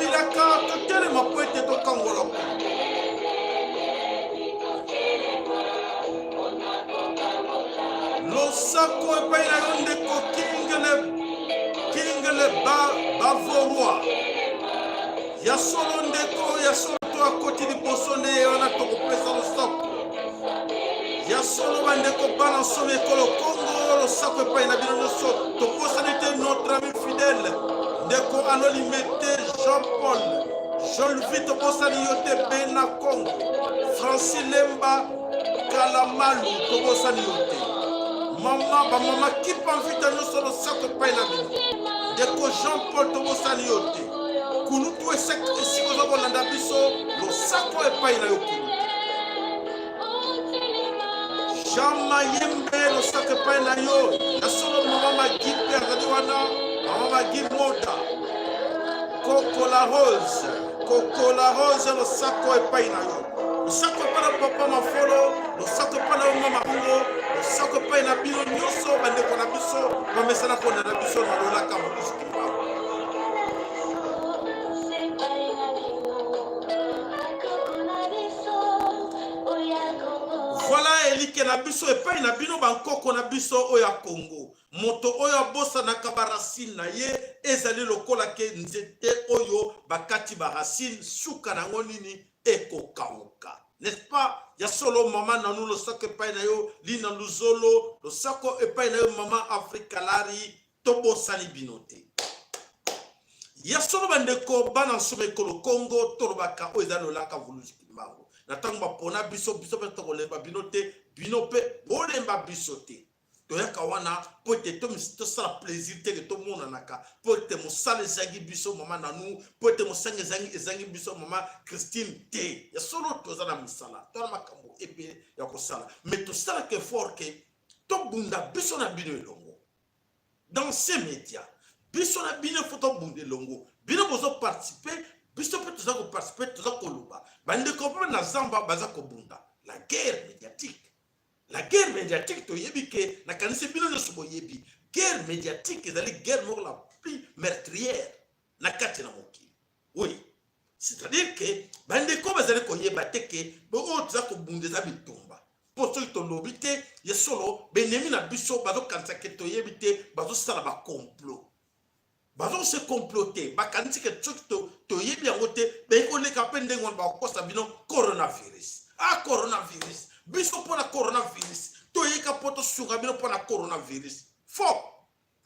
bilaka, totelema mpo ete tokangola. Losako epai na yo ndeko Kingle, Kingle Bavoroi. Ya solo ndeko, ya solo to akoti liboso nde ye wana tokopesa losako. Ya solo bandeko bana nsomi ekolo Kongo, losako epai na bino nyonso. Tobosani te notre ami fidèle ndeko Anolimete Jean Paul Jolvi, tobosani yo te Bena Kongo Francis Lemba Kalamalu, tobosani yo te mama bamama kipa mvita nyonso, losako epai na bino ndeko Jean Paul, tobosani yo te kulutu esika oza kolanda biso, losako epai na yo kulutu Jean Mayembe, losako epai na yo. Ya solo mama Magi mpe azali wana, mama Magi Moda Koko la Rose, Koko la Rose, losako epai na yo, losako epai na papa Mafolo, losako epai na yo mama Bongo, losako epai na bino nyonso bandeko na biso bamesana kolanda biso na lolaka mokusu Kimbangu. Voilà elike na biso epai na bino bankoko na biso oyo ya Congo. Moto oyo abosanaka ba racine na ye ezali lokola ke nzete oyo bakati ba racine, suka na yango nini? Ekokauka. N'est-ce pas? Ya solo mama Nanu, losako epai na yo Lina Luzolo, losako epai na yo mama Afrika Lari, tobosani bino te. Ya solo bandeko bana nsoma ekolo Congo, tolobaka oyo eza lolaka Vuluzi Kimbangu. Na ntango bapona biso, biso mpe tokolemba bino te, bino mpe bolemba biso te. Toyaka wana mpo ete tosala plaisir te ke tomonanaka, mpo ete mosala ezangi biso mama Nanu, mpo ete mosanga ezangi biso mama Christine te. Ya solo toza na mosala, toza na makambo ebele ya kosala, mais tosalaka effort ke tobunda biso na bino elongo dans ces médias. Biso na bino fo tobunda elongo. Bino bozo participer, biso mpe toza koparticiper, toza koloba. Bandeko mpe na zamba baza kobunda la guerre médiatique. La guerre médiatique, toyebi ke, nakanisi bino nyonso boyebi, guerre médiatique ezali guerre moko la plus meurtrière na kati na mokili. Oui, c'est-à-dire que bandeko bazali koyeba te ke oyo toza kobunda eza bitumba, mpo soki tolobi te ya solo, benemi na biso bazokanisa ke toyebi te, bazosala bacomplot, bazose comploter, bakanisi ke soki toyebi yango te, bekoleka mpe ndenge wana bakokosa bino coronavirus. Ah, coronavirus, biso mpo na coronavirus toyeka mpo tosunga bino mpo na coronavirus. Faux,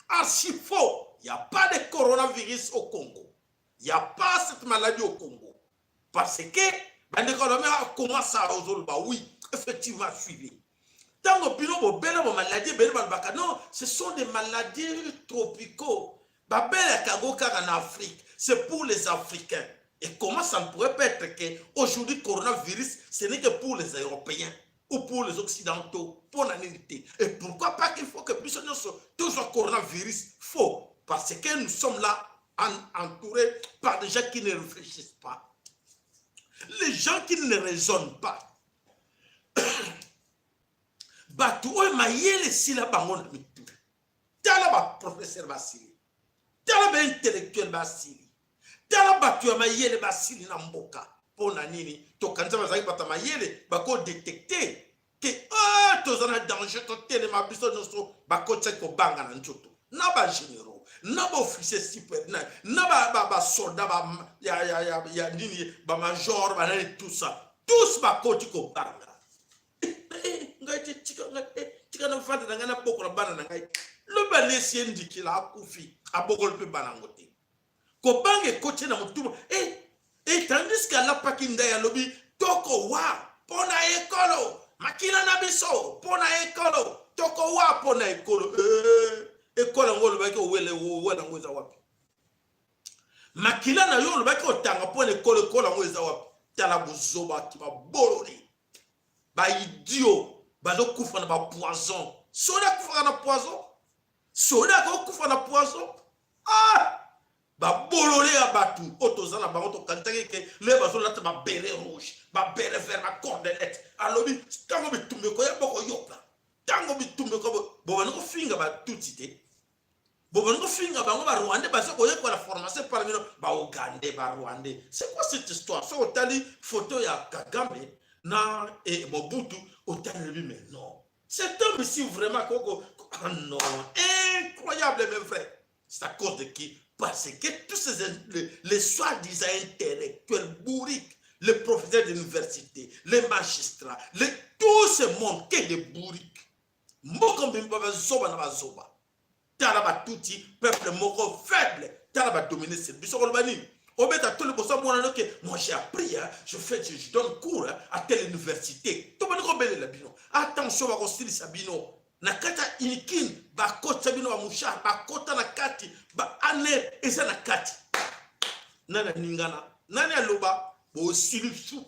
archi faux. Y a pas de coronavirus au Congo, y a pas cette maladie au Congo, parce que bandeko balobi ah, comment ça ozoloba? Oui, effectivement, suivi ntango bino bobela bamaladi ebele, balobaka non, ce sont des maladies tropicaux, babelaka yango kaka na Afrique, c'est pour les Africains. Et comment ça ne pourrait pas être que aujourd'hui coronavirus, ce n'est que pour les Européens ou pour les Occidentaux? Mpo na nini te? Et pourquoi pas qu'il faut que biso nyonso tozwa coronavirus? Faux, parce que nous sommes là entourés par des gens qui ne réfléchissent pas, les gens qui ne raisonnent pas, bato oyo mayele esila bango na mitu. Tala baprofesseur basili, tala baintellectuel basili, tala bato ya mayele basili na mboka. Mpo na nini? Tokanisa bazalaki bato ya mayele, bakodetecte ke toza na danger, totelema biso nyonso. Bakotisaki kobanga na nzoto na bagénéraux, na baofficier super, na basoldat ya nini, bamajor, banani, tout ça, tous bakoti kobanga. Ngai te, tika ngai, tika na vanda na ngai, nabokola bana na ngai. Lobi alesi ye ndikila, akufi, abokoli mpe bana yango te. Kobanga ekoti na motuma. Et tandis que alapaki ndai, alobi tokowa mpo na ekolo, makila na biso mpo na ekolo, tokowa mpo na ekolo. Ekolo yango olobaki owele, owele yango eza wapi? Makila na yo olobaki otanga mpo na ekolo, ekolo yango eza wapi? Tala buzoba, babololi, baidio bazokufa na bapoison. Soda akufaka na poison? Soda akokufa na poison? Ah, babolole ya bato oyo toza na bango, tokanisaki ke le bazolata baberet rouge, baberet vert, bacordelette. Alobi ntango bitumba ekoya, bokoyoka. Ntango bitumba ekoya, bobandi kofinga batutsi te. Bobandi kofinga bango ba Rwandais baza koyekola formation epai na bino ba Ougandais ba Rwandais. C'est quoi cette histoire? Soki otali photo ya Kagame na eh, Mobutu otali lobi mais non. Cet homme ici vraiment koko ah non, incroyable mais vrai. C'est à cause de qui? Parce que tous ces les soi-disant intellectuels bourriques, les professeurs d'université, les magistrats, les, tout ce monde que des bourriques. Mboka mobimba bazoba na bazoba. Tala batuti peuple moko faible, tala ba dominer c'est biso koloba nini? Obeta to liboso mwana no ke moi j'ai appris hein, je fais je, je donne cours hein, à telle université. To bani kobelela bino. Attention bakosilisa bino. Na kati ya Unikin bakotisa bino ba mouchard, bakota na kati, ba ane eza na kati. Nani aningana? Nani aloba bosilisu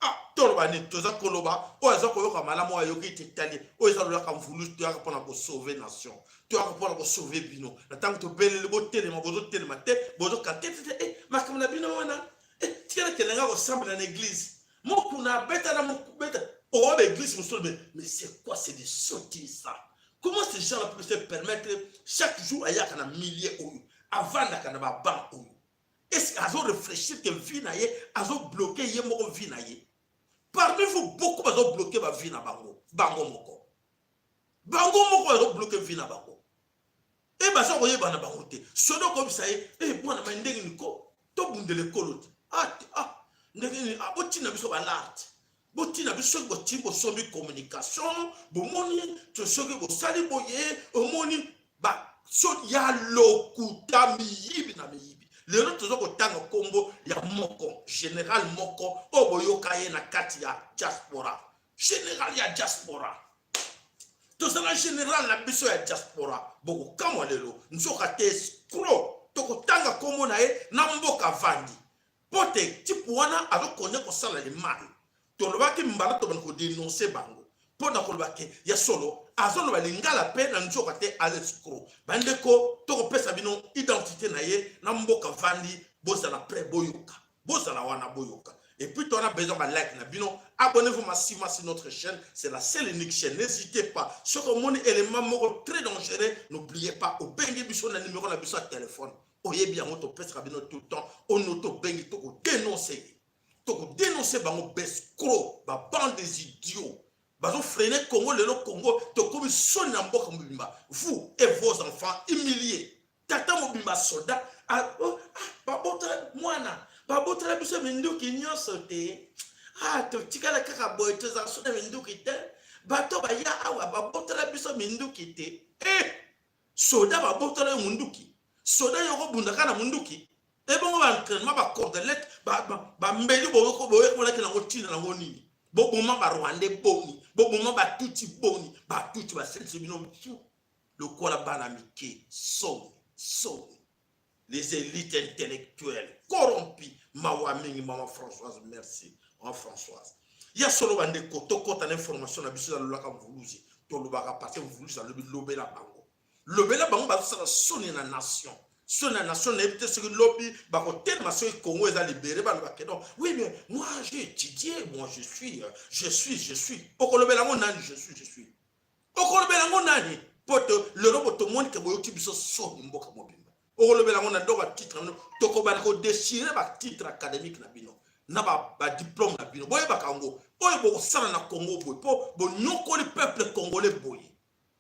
Ah, toloba nini? Toza koloba oyo aza koyoka malamu, oyo ayoki te etali oyo eza lolaka mvuluzi. Toyaka mpona kosauve nation, toyaka mpona kosauve bino. Na ntango tobeleli botelema, bozotelema te, bozoka te te te. Eh, makambo na bino wana eh, tikala kende nga kosambela na eglise mokuna abeta na mokubeta oyo ba eglise mosusu. Mais c'est quoi? C'est des sottises ça. Comment ces gens-là peuvent se permettre chaque jour ayaka na milieu oyo, avandaka na ba banc oyo? Est-ce azo réfléchir que vie na ye azo bloquer ye moko vie na ye? Parmi vous beaucoup bazo bloquer ba vie na bango, bango moko. Bango moko bazo bloquer vie na bango. E baza koyeba na bango te. Soki okoyebisa ye, eh mwana mai ndenge nini ko tobundela ekolo te. Ah, ah ndenge nini ah, botina biso balarte botina biso soki boti bosombi communication bomoni to soki bosali boye omoni ba so ya lokuta miyibi na miyibi. Lelo toza kotanga nkombo ya moko general moko oyo boyoka ye na kati ya diaspora, general ya diaspora. Tozala general na biso ya diaspora, bokokamwa lelo nzoka te escroc. Tokotanga nkombo na ye na mboka vandi mpo te type wana azokonde kosala le mal. Tolobaki mbala tobanda kodenonse bango mpo na koloba ke ya solo azoloba lingala mpe na nzoka te aza escroc. Bandeko, tokopesa bino identité na ye na mboka vandi, bozala prêt, boyoka, bozala wana boyoka. Et puis on a besoin de like na bino. Abonnez-vous massivement sur notre chaîne, c'est la seule unique chaîne. N'hésitez pas. Ce que mon élément moko très dangereux, n'oubliez pas obengi biso na numéro na biso ya téléphone. Oyebi yango, topesaka bino tout le temps. Ono tobengi, tokodénonce ye, tokodénonce bango bescro, ba bande des idiots bazofreiner Congo. Lelo Congo tokomi soni na mboka mobimba. Vous et vos enfants humiliés. Tata mobimba soldat, ah, oh, ah, babotala mwana, babotala biso minduki nyonso te. Ah, totikala kaka boye, tozala so na minduki te. Bato baya awa babotala biso minduki te. Eh, soda babotala yo munduki, soda yo okobunda kaka na munduki? Ebongo baentraînement, bacordelette, bambeli boyekolaki nango ntina nango nini? Boboma barwandais boni, boboma batuti boni, batuti basalisi bino fu lokola bana mike. Soni, soni, les élites intellectuelles corrompues. Mawa mingi. Mama Françoise, merci mama Françoise. Ya solo bandeko, tokɔta na information na biso. Ezalolaka mvuluzi, tolobaka parce mvuluzi alobi lobela bango, lobela bango. Bazosala soni na nation, soni na nation. Nayebi te soki lobi bakotelema, soki Congo eza libéré, balobake non, oui mais moi j'ai étudié, moi je suis, je suis, je suis. Okolobela yango nani? Je suis, je suis, okolobela yango nani? Po te lelo bo tomoni ke boyoki biso soni mboka mobimba. Okolobela yango na ndo batitre na bino, tokobanda kodéchirer batitre académique na bino na badiplôme na bino. Boyebaka yango oyo bokosala na Congo boye, mpo bonyokoli peuple congolais boye,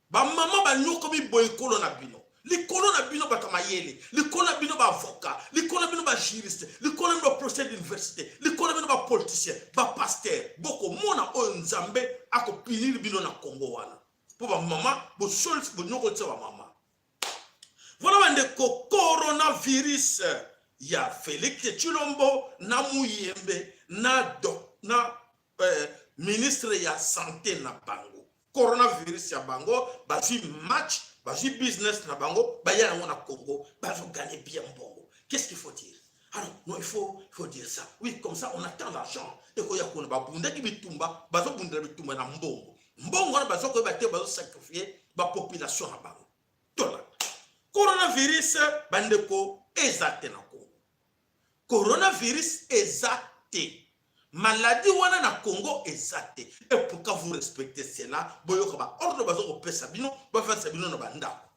bamama banyokomi boye. Ekolo na bino, likolo na bino bato ya mayele, likolo na bino baavocat, likolo na bino bajuriste, likolo na bino baprofesseur d'université, likolo na bino bapoliticien, bapasteur, bokomona oyo Nzambe akopunir bino na Congo wana, mpo bamama bosolisi, bonyokolisa bamama. Voilà bandeko, coronavirus ya Félix Tshilombo na Muyembe na, doc, na ministre ya santé na bango. Coronavirus ya bango, bazwi match, bazwi business na bango, baya yango na Congo, bazogagner bien mbongo. Qu'est-ce qu'il faut dire? Alors non, il faut dire ça, oui, comme ça on attend l'argent ekoya kuna. Babundaki bitumba, bazobundela bitumba na mbongo. Mbongo wana bazokoyeba te, bazosacrifier bapopulation na bango. Tolanda coronavirus bandeko, eza te na Congo. Coronavirus eza te, maladie wana na Congo eza te. Et pourquoi vous respectez cela? Boyoka baordre baza kopesa bino, bafandisa bino na bandako.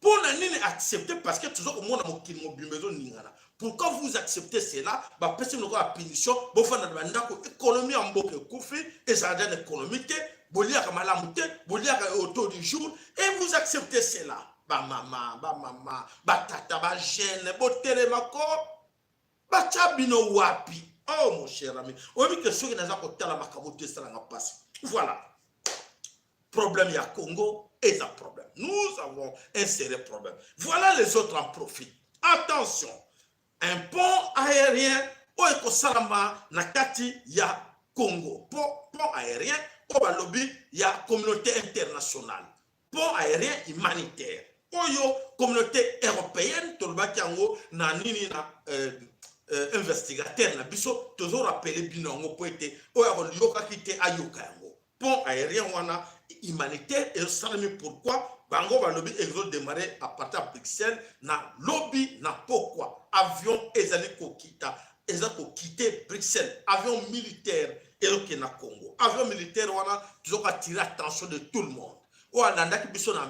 Mpo na nini accepter? Parce que toza komona mokili mobimba ezoningana. Pourquoi vous acceptez cela? Bapesi bino lokola punition, bofanda na bandako, économie ya mboka ekufi, ezala na économie te, boliaka malamu te, boliaka au taux du jour, et vous acceptez cela. Bamama, bamama, batata, bajeune, botelema ko batya bino wapi? Oh mon cher ami, oyebi ke soki naza kotala makambo te, esalanga mpasi. Voilà, problème ya Congo eza problème. Nous avons un sérieux problème. Voilà, les autres en profitent. Attention, un pont aérien oyo ekosalama na kati ya Congo, pont aérien oyo balobi ya communauté internationale, pont aérien humanitaire oyo communauté européenne, tolobaki yango na nini, na investigateur na biso, tozorappeler bino yango mpo ete oyo akoyokaki te ayoka yango. Pont aérien wana humanitaire ezosalami. Pourquoi? Bango balobi ezodémarrer à partir ya Bruxelles na lobi na pokwa. Avion ezali kokita, eza koquitter Bruxelles, avion militaire ezokende na Congo. Avion militaire wana, tozokoattirer attention de tout le monde. Oyo alandaki biso na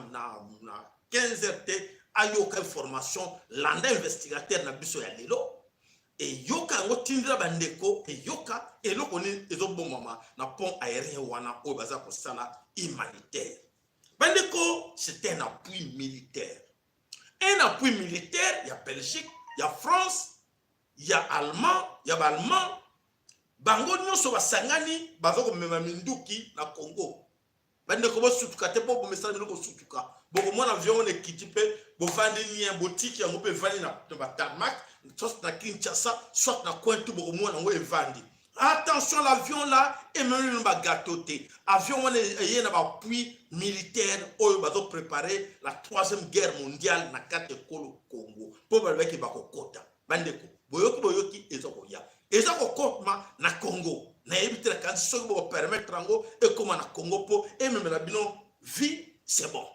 15 heures te, ayoka information. Landa investigateur na biso ya lelo, eyoka yango, tindela bandeko, eyoka eloko nini ezobomama na pont aérien wana oyo baza kosala humanitaire. Bandeko, c'est un appui militaire, un appui militaire ya Belgique, ya France, ya Allemand, ya Baallemand. Bango nyonso basangani, baza komema minduki na Congo. Bandeko, bosutuka te, mpo bomesala bino kosutuka. Bokomona avion wana ekiti mpe bovandi nie, botiki yango mpe evandi na batarmac, soit na Kinshasa, soit na coin tu, bokomona yango evandi. Attention, l'avion là ememi bino bagâteau te. Avion wana eye na baappui militaire oyo bazopréparer la troisième guerre mondiale na kati ekolo Congo, mpo balobaki bakokota. Bandeko, boyoki? Boyoki? Eza koya, eza kokotma na Congo. Nayebi te, nakanisi soki bokopermettre yango ekóma na Congo mpo ememela bino vie, c'est bon.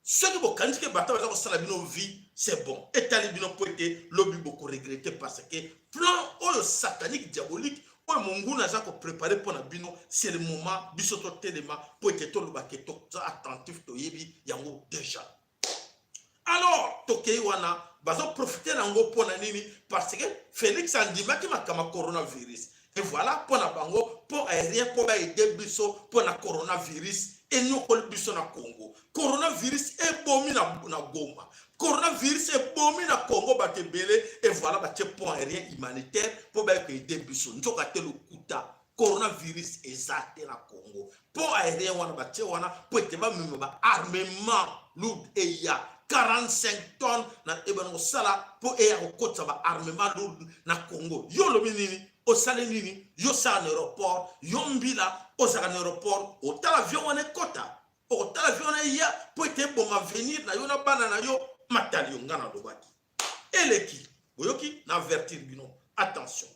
Soki bokanisi ke bato baza kosala bino vie, c'est bon, etali bino, mpo ete lobi bokoregretter, parce que plan oyo satanique, diabolique oyo monguna aza kopréparer mpo na bino, c'est le moment biso totelema mpo ete tolobake toza attentif, toyebi yango déjà. Alors tokei wana, bazoprofiter yango mpo na nini? Parce que Félix andimaki makambo ya coronavirus. Et voilà, mpo na bango, pont aérien mpo baaider biso mpo na coronavirus enyokoli biso na Congo. Coronavirus ebomi na Goma, coronavirus ebomi na Congo bato ebele. Et voilà, batie pont aérien humanitaire mpo baye koaider biso. Nzoka te, lokuta, coronavirus eza te na Congo. Pont aérien wana batie wana mpo ete bamema baarmement lourd eya 45 tonnes na ebana kosala mpo eya kokotisa baarmement lourd na Congo. Yo olobi nini? Osali nini? Yo osala na aéroport, yo mbila ozalaka na aéroport, otala avion wana ekɔta, okotala avion wana eya mpo ete eboma avenir na yo na bana na yo. Matali yo. Nga nalobaki eleki, boyoki na avertir bino. Attention,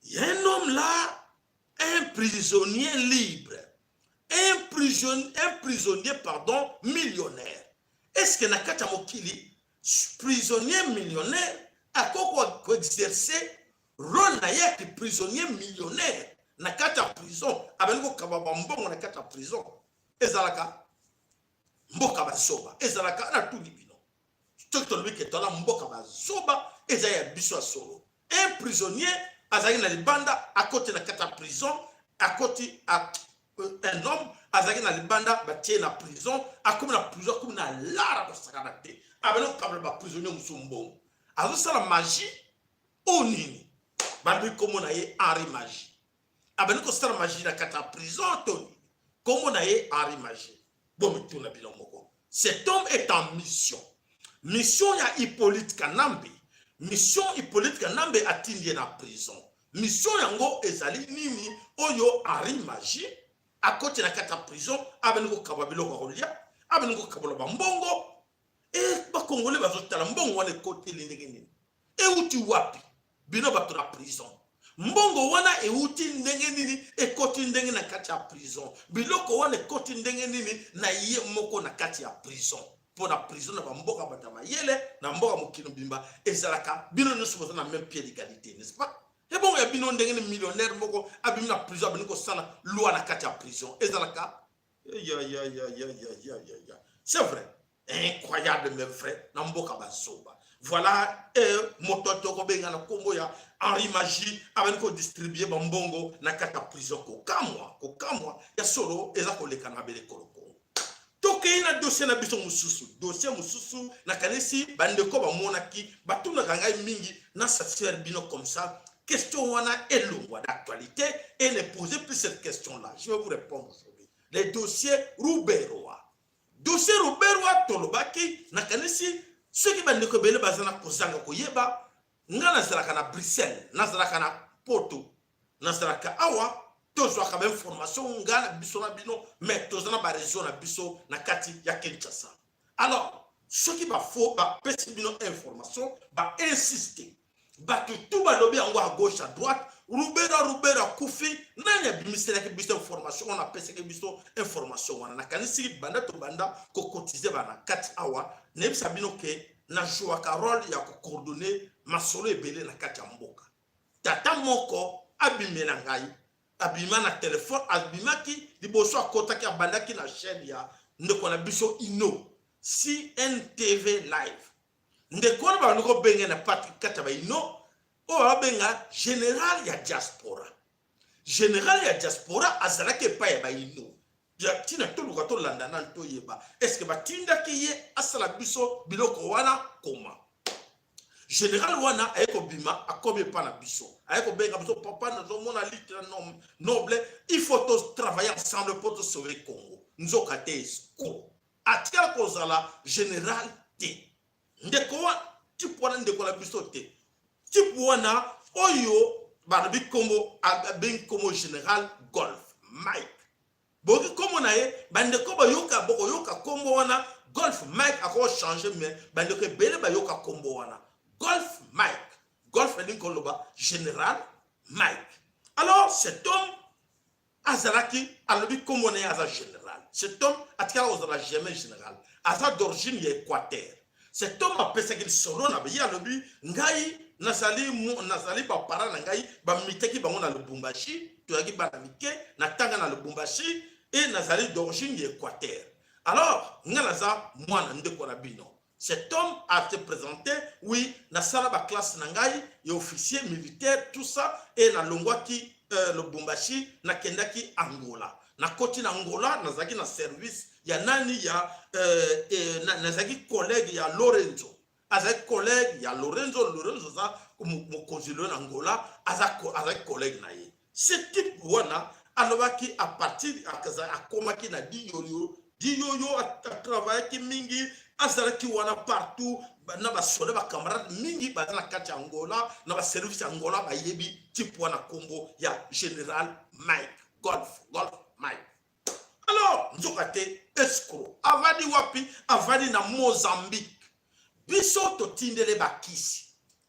il y a un homme là, un prisonnier libre, un prisonnier, pardon, millionnaire. Est ce que na kati ya mokili, prisonnier millionnaire akoki koexercer rôle na ye yaki prisonnier millionnaire na kati ya prison, abandi kokaba bambongo na kati ya prison? Ezalaka mboka bazoba, ezalaka na tuli bino. Soki tolobi ke tola mboka bazoba, eza ya biso ya solo. Un prisonnier azalaki na libanda, akoti na kati ya prison, akoti. Un homme azalaki na libanda, batie na prison, akomi na prison, akomi na lara kosakana te, abandi kokabela baprisonnier mosusu mbongo. Azosala magie oyo nini? Balobi nkombo na ye Henri Magie. Abandi kosala magie na kati ya prison to nini? Nkombo na ye Henri Magie. Bomituna bino moko. Cet homme est en mission, mission ya Hippolyte Kanambe. Mission Hippolyte Kanambe atindi ye na prison. Mission yango ezali nini oyo Henri Magie akoti na kati ya prison, abandi kokaba biloko ya kolia, abandi kokabola bambongo? E bakongole bazotala mbongo wana ekoteli ndenge nini, euti wapi? Bino bato na prison, mbongo wana euti ndenge nini, ekoti ndenge na kati ya prison? Biloko wana ekoti ndenge nini na ye moko na kati ya prison? Mpo na prison na bamboka bato ya mayele, na mboka mokili mobimba, ezalaka bino nyonso boza na même pied d'égalité, n'est-ce pas? Ebongo ya bino ndenge ni millionnaire moko abimi na prison, abandi kosala loi na kati ya prison? Ezalaka ya ya ya ya ya ya ya ya, c'est vrai. Incroyable mais vrai, na mboka bazoba. Voilà, moto tokobenga na nkombo ya Henri Magie abandi kodistribue bambongo na kati ya prison. Kokamwa, kokamwa ya solo eza koleka na mabele ekolo Kongo. Tokei na dossier na biso mosusu. Dossier mosusu, nakanisi bandeko bamonaki, batunaka ngai mingi na satisfaire bino comme ça. Question wana elongwa d'actualité et ne posez plus cette question là. Je vais vous répondre aujourd'hui. Le dossier Ruberwa, dossier Ruberwa, tolobaki, nakanisi soki bandeko ebele baza na kozanga koyeba, nga nazalaka na Bruxelles, nazalaka na Poto, nazalaka awa, tozwaka bainformation nga na biso na bino, mais toza na barégion na biso na kati ya Kinshasa. Alors soki bafo bapesi bino information, bainsiste, bato tu balobi yango à gauche, à droite, Ruberwa, Ruberwa akufi. Nani abimiselaki biso information wana, apesaki biso information wana? Nakanisi banda tobanda kokotize bana kati awa, nayebisa bino ke nazwaka rôle ya kocoordonner masolo ebele na kati ya mboka. Tata moko abimela ngai, abima na telefone, abimaki liboso, akɔtaki, abandaki na chaîne ya ndeko na biso Ino CNTV Live. Ndeko wana babandi kobenga na pati kati ya baino oyo babenga général ya diaspora. Général ya diaspora azalaki epai ya baino. Ntina toluka, tolanda nani, toyeba est-ce batindaki ye asala biso biloko wana. Koma général wana aye kobima, akomi epa na biso, aye kobenga biso: "Papa, nazomona lutte noble, il faut totravailler ensemble mpo tosauver Congo." Nzoka te, escroc, atikala kozala général te. Ndeko wa type wana, ndeko na biso te, type wana oyo balobi nkombo, abengi nkombo général Golf Mike. Boyoki nkombo na ye, bandeko bayoka, bokoyoka nkombo wana Golf Mike, akochange, mais bandeko ebele bayoka nkombo wana Golf Mike. Golf elingi koloba général Mike. Alors cet homme azalaki, alobi nkombo na ye aza général. Cet homme atikala kozala jamais général, aza d'origine ya Équateur. Cet homme apesaki lisolo na ye, alobi: "Ngai nazali, baparents na ngai bamitaki bango na Lubumbashi, toyaki bana mike, natanga na Lubumbashi e nazali d'origine ya Équateur. Alors ngai naza mwana ndeko na bino." Cet homme a été présenté: "Oui, nasala baclasse na ngai ya officier militaire, tout ça, e nalongwaki Lubumbashi, nakendaki Angola, nakoti na Angola, nazalaki na service ya nani, ya nazalaki collègue ya Lorenzo." Azalaki collègue ya Lorenzo. Lorenzo aza mokonzi lelo na Angola, azalaki collègue na ye. Ce type wana alobaki à partir akomaki na Diyoyo. Diyoyo atravaillaki mingi, azalaki wana partout na basoda, bacamarade mingi baza na kati ya Angola, na baservice ya Angola, bayebi type wana, nkombo ya général Mike Golf, Golf Mike. Alors nzoka te, escroc. Avandi wapi? Avandi na Mozambique. Biso totindele bakisi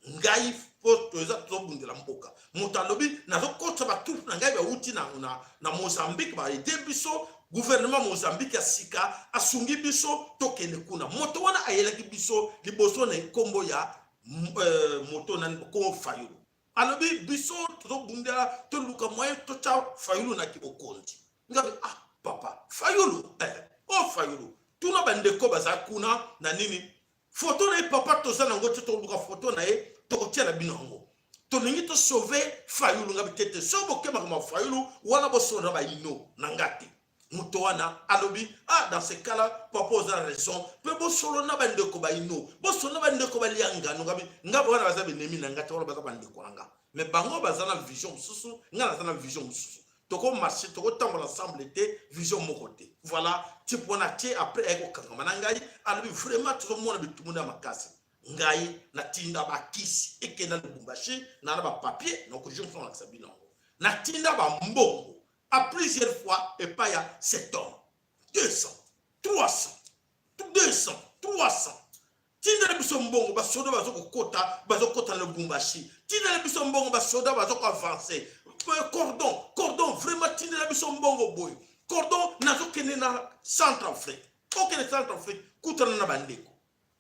ngai mpo toza tozobundela mboka. Moto alobi: "Nazokotisa batroupe na ngai, bauti na Mozambique, baaider biso, gouvernement Mozambique ya sika asungi biso, tokende kuna." Moto wana ayelaki biso liboso na nkombo ya moto na nkombo Fayulu. Alobi: "Biso tozobundela, toluka moyen totya Fayulu na kibokonzi." Ngabi: "Ah papa, Fayulu, o Fayulu, tuna bandeko baza kuna na nini, foto na ye papa toza nango te, toluka foto na ye, tokotiela bino yango, tolingi tosauve Fayulu." Ngabi: "Te te, so bokemaka ma Fayulu wana, bosolo na baino na nga te." Moto wana alobi: "Ah, dans ce cas là papa, oza na raison, mpe bosolo na bandeko baino, bosolo na bandeko balia ngano." Ngabi: "Nga wana baza benemi na nga te, wana baza bandeko na nga, mais bango baza na vision mosusu, nga naza na vision mosusu, tokomarche, tokotambola ensemble te, vision moko te." Voilà, type wana tie. Après aye kokangama na ngai, alobi: "Vraiment tozomona bitumbu ya makasi." Ngai natinda bakisi ekenda Lubumbashi na bapapier, nakojonsolakisa bino yango. Natinda bambongo à plusieurs fois epai ya cet homme, 200, 300, 200, 300: "Tindela biso mbongo, basoda bazokokota, bazokota na Lubumbashi, tindela biso mbongo, basoda bazokoavance, cordon, cordon, vraiment tindela biso mbongo boye, cordon, nazokende na Centre Afrique." Okende Centre Afrique, kutana na bandeko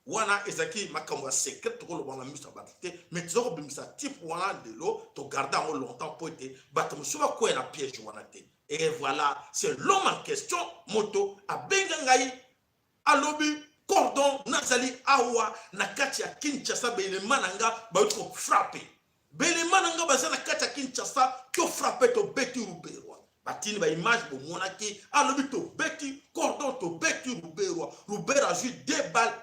wana. Ezalaki makambo ya secret, tokoloba na miso ya bato te, mais toza kobimisa type wana lelo, togarde yango longtemps mpo ete bato mosusu bakwea na piège wana te. Et voilà, c'est l'homme en question. Moto abenga ngai, alobi Cordon, nazali awa na kati ya Kinshasa, belema na nga bauti kofrapper, belema na nga baza na kati ya Kinshasa, tofrapper, tobeti Ruberwa. Batini baimage, bomonaki, alobi tobeti Cordon, tobeti Ruberwa. Ruberwa azwi deux balles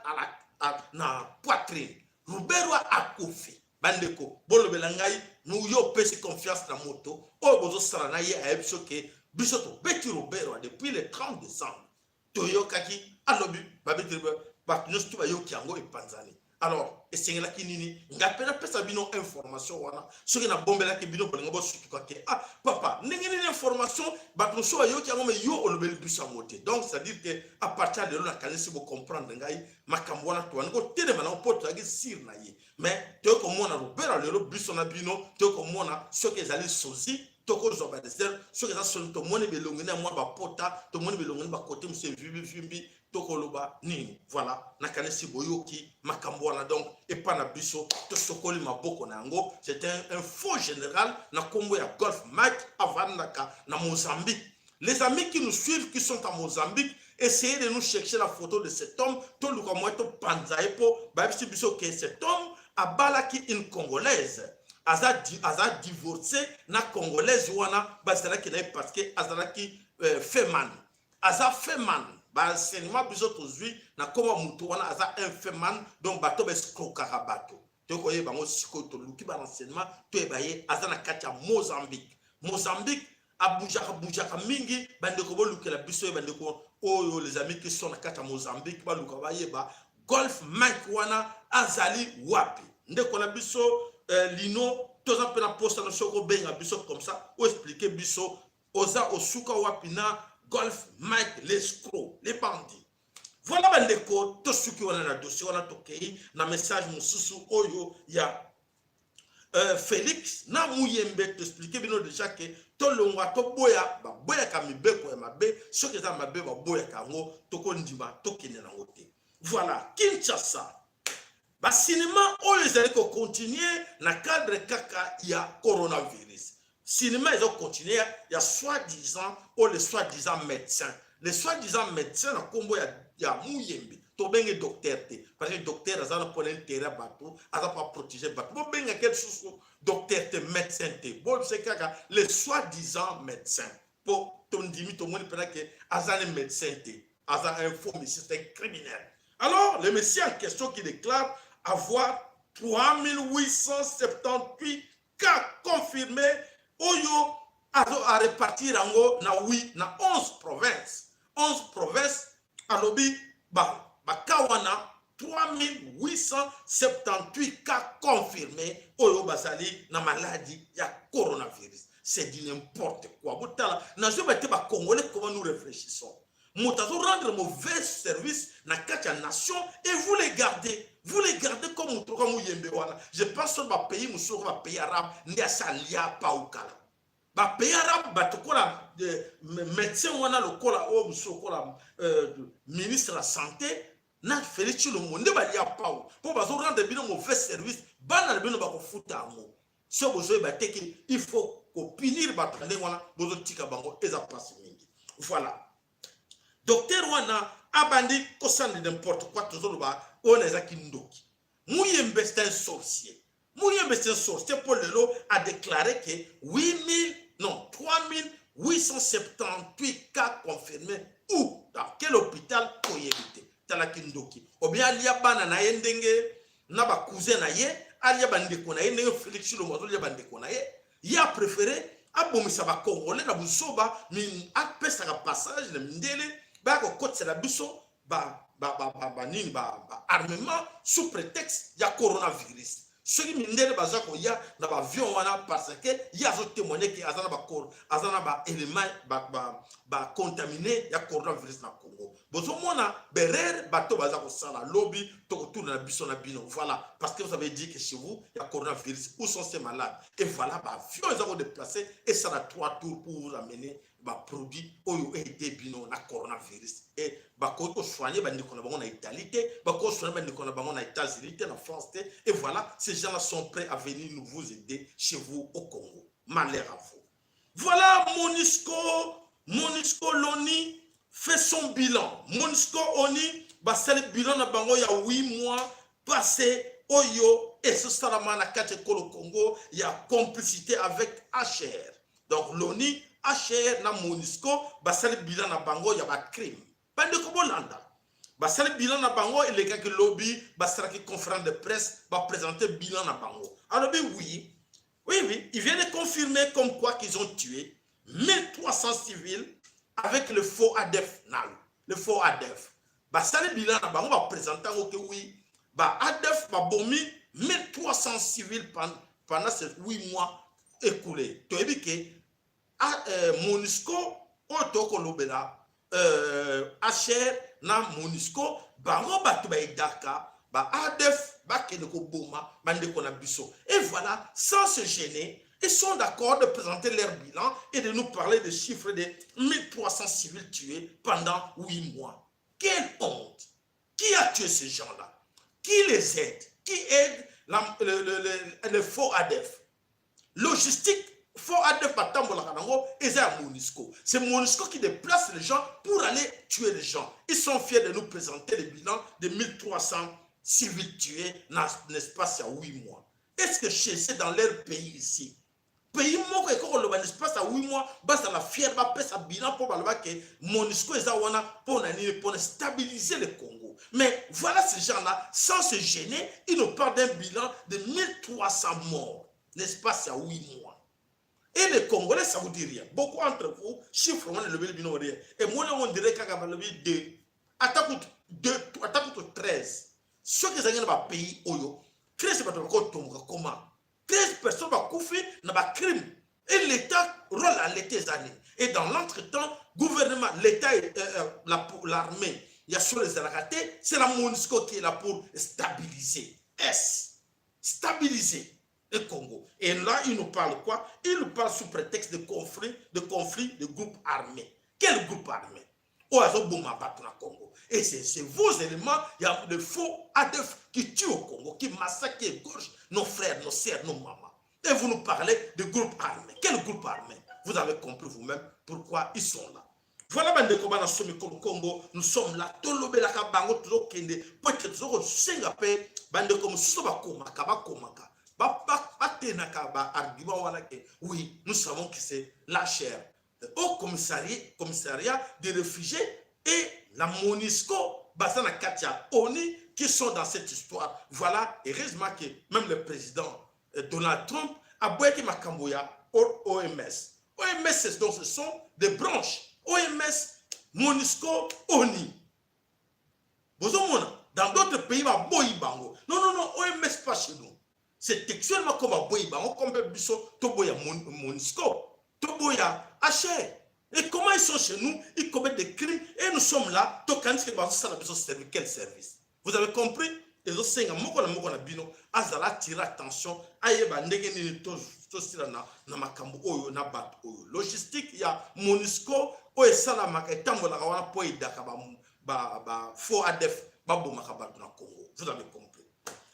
na poitrine, Ruberwa akufi. Bandeko, bolobela ngai, yo opesi confiance na moto oyo bozosala na ye, ayebi soki biso tobeti Ruberwa depuis le 30 décembre. Toyokaki alobi babeti, bato nyonso to bayoki yango, epanzani. Alors esengelaki nini ngai mpe napesa bino information wana? Soki nabombelaki bino, bolingo bosutuka te. Ah papa, ndenge nini information bato mosusu bayoki yango, mais yo olobeli biso yango te? Donc c'est à dire que à partir ya lelo, nakanisi bocomprendre ngai makambo wana. Towandi kotelema nango mpo tozalaki sûr na ye, mais toyei komona Ruberwa lelo. Biso na bino toyei komona soki ezali sosie, tokozwa baréserve. Soki eza soni, tomoni belongi na mwa bapota, tomoni belongi na bakote mosusu evimbi, tokoloba nini? Voilà, nakanisi boyoki makambo wana. Donc epa na biso tosokoli maboko na yango. C'est un faux général na nkombo ya Golf Mike, avandaka na Mozambique. Les amis qui nous suivent, qui sont en Mozambique, essayez de nous chercher la photo de cet homme. Toluka mwa topanza ye, mpo bayebisi biso ke cet homme abalaki une Congolaise, aza divorcé na Congolaise wana bazalaki na ye, parce que azalaki feman, aza feman. Baenseignement biso tozwi na nkombo ya motu wana, aza un feman, donc bato baescroquaka bato. Tokoyeba yango sikoyo, toluki barenseignement, toyeba ye aza na kati ya Mozambique. Mozambique abougeaka bougeaka mingi. Bandeko, bolukela biso ye. Bandeko oyo, les amis qui sont na kati ya Mozambique, baluka bayeba Golf Mike wana azali wapi. Ndeko na biso lino, toza mpe na posa na soki obenga biso comme ça, oexpliquer biso oza osuka wapi na Golf Mike, l'escroc, les bandits. Voilà bandeko, tosuki wana na dossier wana. Tokei na message mosusu oyo ya Félix na Muyembe. Toexpliquer bino déjà ke tolongwa, toboya, baboyaka mibeko ya mabe. Soki eza mabe, baboyaka yango, tokondima tokende nango te. Voilà, Kinshasa, basinema oyo ezali kocontinuer na cadre kaka ya coronavirus. Cinéma eza kocontinuer ya soi-disant oyo le soi-disant médecin, le soi-disant médecin na nkombo ya Muyembe. Tobenge docteur te, parce que docteur aza na mpona intérêt ya bato, aza mpo aprotéger bato. Bobengaka lisusu docteur te, médecin te, bobise kaka le soi-disant médecin, mpo tondimi, tomoni mpena ke aza ne médecin te, aza un faux monsieur, c'est un criminel. Alors le monsieur en question qui déclare avoir 3878 cas confirmés, oyo azo arépartir yango na wi na 11 provinces, 11 provinces. Alobi baka wana 3878 cas confirmés oyo bazali na maladie ya coronavirus. C'est du n'importe quoi. Botala, nazoyeba te Bacongolais comment nous réfléchissons. Moto azorendre mauvais service na kati ya nation et vous les gardez, vous les gardez comme moto kaka Muyembe wana. Je pense so bapays mosusu, oko bapays arabe nde asalia paukala, bapays arabe, bato lokola médecin wana, lokola oyo mosusu, lokola ministre ya santé na Félix Tshilombo nde balia pau, mpo bazorendre bino mauvais service. Bana na bino bakofuta yango. Soki bozoyeba te ke il faut kopunir bato ndenge wana, bozotika bango, eza mpasi mingi. Voilà, docteur wana abandi kosala n'importe quoi. Tozoloba oyo na ezaki ndoki. Muyembe, c'est un sorcier. Muyembe, c'est un sorcier, mpo lelo adéclaré ke 8000, non, 3878 cas confirmés. Où, dans quel hôpital? Toyebi te. Talaki ndoki obien alia bana na ye ndenge na bacousin na ye, alia bandeko na ye ndenge Félix Tshilombo azolia bandeko na ye. Ye apréféré abomisa Bacongolais na buzoba, apesaka passage na mindele baya kokotisela biso banini, baarmement sous prétexte ya coronavirus. Soki mindele baza koya na baavion wana, parce que ye azotémoigne ke aza na aza na baélément bacontaminé ya coronavirus na Congo. Bozomona berere bato baza kosala lobi, tokotuna na biso na bino. Voilà, parce que vous avez dit que chez vous ya coronavirus, où sont ces malades? Et voilà, baavion eza kodéplacer, esala trois tours pour vous amener baproduit oyo aide bino na coronavirus. E bakoki kosoigne bandeko na bango na Italie te, bakoki kosoigne bandeko na bango na États-Unis te, na France te. Et voilà, ces gens-là sont prêts à venir nous vous aider chez vous au Congo. Malheur à vous. Voilà, Monusco, Monusco, l'ONU fait son bilan. Monusco, ONU. Basali bilan na bango ya 8 mois passé oyo ezosalama na kati ekolo Congo ya complicité avec HR. Donc l'ONU, HR na MONUSCO basali bilan na bango ya bacrime. Bandeko, bolanda, basali bilan na bango elekaki lobi. Basalaki conférence de presse, baprésente bilan na bango. Alobi oui, il vient de confirmer comme quoi qu'ils ont tué 1300 civils avec le faux ADF NALU. Le faux ADF, basali bilan na bango, baprésente yango ke oui, ba ADF babomi 1300 civils pendant ces 8 mois écoulés. Toyebi ke MONUSCO oyo tokolobela, HR na MONUSCO, bango bato bayedaka ba ADF bakende koboma bandeko na biso. Et voilà, sans se gêner, ils sont d'accord de présenter leur bilan et de nous parler de chiffres de 1300 civils tués pendant 8 mois. Quelle honte! Qui a tué ces gens-là? Qui les aide? Qui aide le faux ADF? Logistique faux ADF batambolaka nango eza ya MONUSCO. C'est MONUSCO qui déplace les gens pour aller tuer les gens. Ils sont fiers de nous présenter le bilan de 1300 civils tués dans l'espace ya 8 mois. Est-ce que chez eux, dans leur pays ici, pays moko ekoki koloba na espace ya 8 mois bazala fier, bapesa bilan mpo baloba ke MONUSCO eza wana mpo na nini? Mpona stabiliser le Congo. Mais voilà, ces gens-là, sans se gêner, ils nous parlent d'un bilan de 1300 morts l'espace ya 8 mois. Et les Congolais, ça vous dit rien. Beaucoup entre vous, chiffre wana elobeli bino rien. Et moi, on dirait kaka balobi 2, ata kutu 2, ata kutu 13. Soki ezalaki na bapays oyo 13, bato bakotomboka. Comment 13 personnes bakufi na bacrime? Et l'État, rôle ya l'État eza nini? Et dans l'entretemps, gouvernement, l'État, l'armée ya solo ezalaka te. C'est la MONUSCO qui est là pour stabiliser, s stabiliser le Congo. Et là, il nous parle quoi? Il nous parle sous prétexte de conflit, de conflit de groupes armés. Quel groupe armé oyo azoboma bato na Congo? Et c'est vos éléments, il y a de faux ADF qui tuent au Congo, qui massacrent, qui égorgent nos frères, nos sœurs, nos mamans, et vous nous parlez de groupes armés. Quel groupe armé? Vous avez compris vous-même pourquoi ils sont là. Voilà, bandeko bana somi Congo, nous sommes là, tolobelaka bango, tozokende po ete tozokosenga mpe bandeko mosusu bakomaka, bakomaka, batenaka baargument wana ke oui, nous savons que c'est l'HR, au commissariat des réfugiés, et la MONUSCO baza na kati ya ONU qui sont dans cette histoire. Voilà, heureusement que même le président Donald Trump aboyaki makambo ya OMS. OMS, donc ce sont des branches: OMS, MONUSCO, ONU. Bozomona, dans d'autres pays baboyi bango. Non, non, non, OMS pas chez nous. C'est textuellement comme baboyi bango, comme mpe biso toboya MONUSCO, toboya HR. Et comment ils sont chez nous? Ils commettent des crimes et nous sommes là, tokanisi ke bazosala biso service. Quel service? Vous avez compris? Ezosenga moko na moko na bino azala atire attention, ayeba ndenge nini tosila na makambo oyo na bato oyo. Logistique ya MONUSCO oyo esalamaka, etambolaka wana mpo edaka ba faux ADF babomaka bato na Congo. Vous avez compris?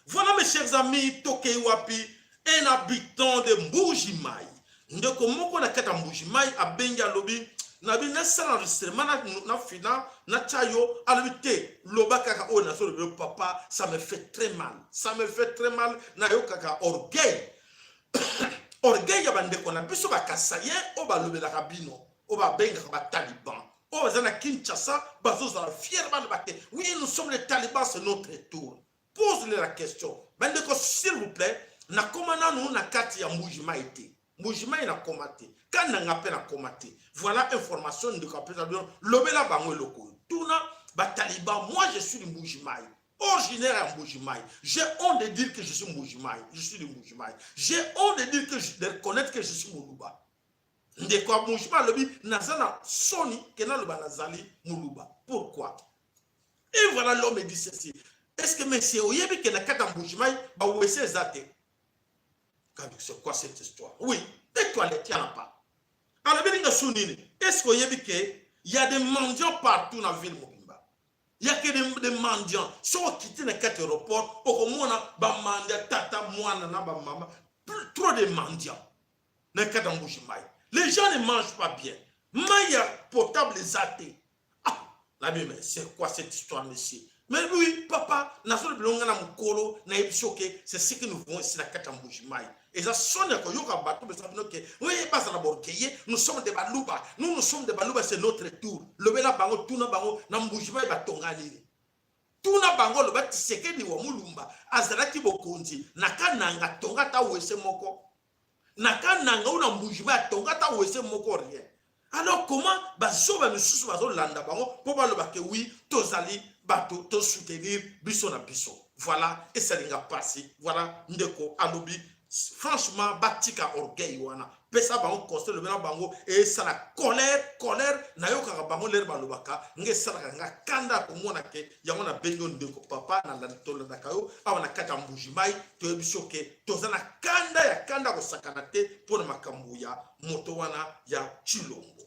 Voilà, mes chers amis, tokei wapi? Un habitant de Mbuji-Mayi, ndeko moko na kati ya Mbuji-Mayi abengi, alobi nabi nasala enregistrement na fina natya yo. Alobi te, loba kaka oyo nazolobi yo. Papa, ça me fait très mal, ça me fait très mal. Nayokaka orgueil, orgueil ya bandeko na biso bakasaïens oyo balobelaka bino, oyo babengaka bataliban, oyo baza na Kinshasa, bazozala fier, baloba te: oui, nous sommes les talibans, c'est notre tour. Pose-le la question. Bandeko, s'il vous plaît, nakóma nanu na kati ya Mbuji-Mayi te. Mbuji-Mayi nakóma te, Kananga mpe nakóma te. Voilà information ndeko apesa bino. Lobela bango eloko oyo, tuna bataliban. Moi, je suis de Mbuji-Mayi, originaire ya Mbuji-Mayi. J'ai honte de dire que je suis Mbuji-Mayi, je suis de Mbuji-Mayi. J'ai honte de dire que je, de reconnaître que je suis Moluba. Ndeko ya Mbuji-Mayi alobi naza na soni ke naloba nazali Moluba. Pourquoi? Et voilà, l'homme dit ceci: est ce que monsieur oyebi ke na kati ya Mbuji-Mayi baWC eza te? C'est quoi cette histoire? Oui, des toilettes, il n'y en a pas. Alobi ninga su nini? Est ce que oyebi ke y a des mendiants partout na ville mobimba? Ya ke des mendiants. Soki okiti na kati aéroport, okomona bamendiants, tata, mwana na bamama, trop de mendiants na kati ya Mbuji-Mayi. Les gens ne mangent pas bien, mai ya potable eza te. Ah, nabi, mais c'est quoi cette histoire, monsieur? Mais oui, papa, nazolobela nga na mokolo nayebi so ke c'est ce que nous voyons ici na kati ya Mbujimayi. Eza soni ya koyoka bato besa bino ke oui, bazala borgeye, nous sommes des Baluba, nous, nous sommes des Baluba, c'est notre tour. Lobela bango, tuna bango na Mbujimayi batonga nini? Tuna bango, loba Tshisekedi wa Mulumba azalaki bokonzi na Kananga, tonga ata WC moko na Kananga ou na Mbujimayi, atonga ata WC moko, rien. Alors comment bazoba misusu bazolanda bango mpo baloba ke oui, tozali bato tosoutenir biso na biso? Voilà, esalinga mpasi. Voilà, ndeko alobi franchement, batika orgueil wana. Pesa bango conseil, lobela bango. Esala colère, colère nayokaka bango lere balobaka nga, esalaka nga kanda komona ke yango. Nabengi yo ndeko papa, tolandaka yo awa na kati ya Mbujimai. Toyebi so ke toza na kanda ya kanda kosakana te mpona makambo ya moto wana ya Tshilombo.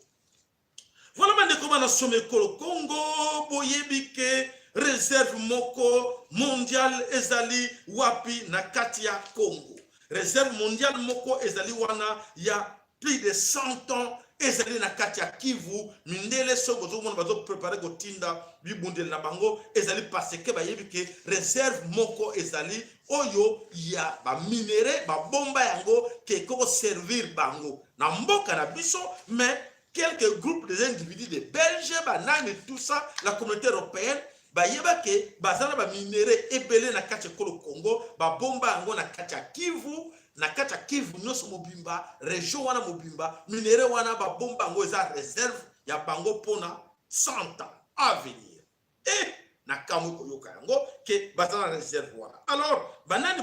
Voilà, bandeko bana soma ekolo Congo, boyebi ke réserve moko mondiale ezali wapi na kati ya Congo? Réserve mondiale moko ezali wana ya plus de 100 ans, ezali na kati ya Kivu. Mindele soki bozomona bazoprépare kotinda bibundeli na bango, ezali parce que bayebi ke réserve moko ezali oyo ya baminerais, babomba yango ke ekokoservir bango na mboka na biso. Mais quelques groupes des individus, de Belges, banani, tout ça, la Communauté européenne, bayeba ke baza na baminerais ebele na kati ya ekolo Congo. Babomba yango na kati ya Kivu, na kati ya Kivu nyonso mobimba, région wana mobimba. Minerais wana babomba yango, eza réserve ya bango mpona 100 ans à venir. E na kamwe koyoka yango ke baza na réserve wana. Alors banani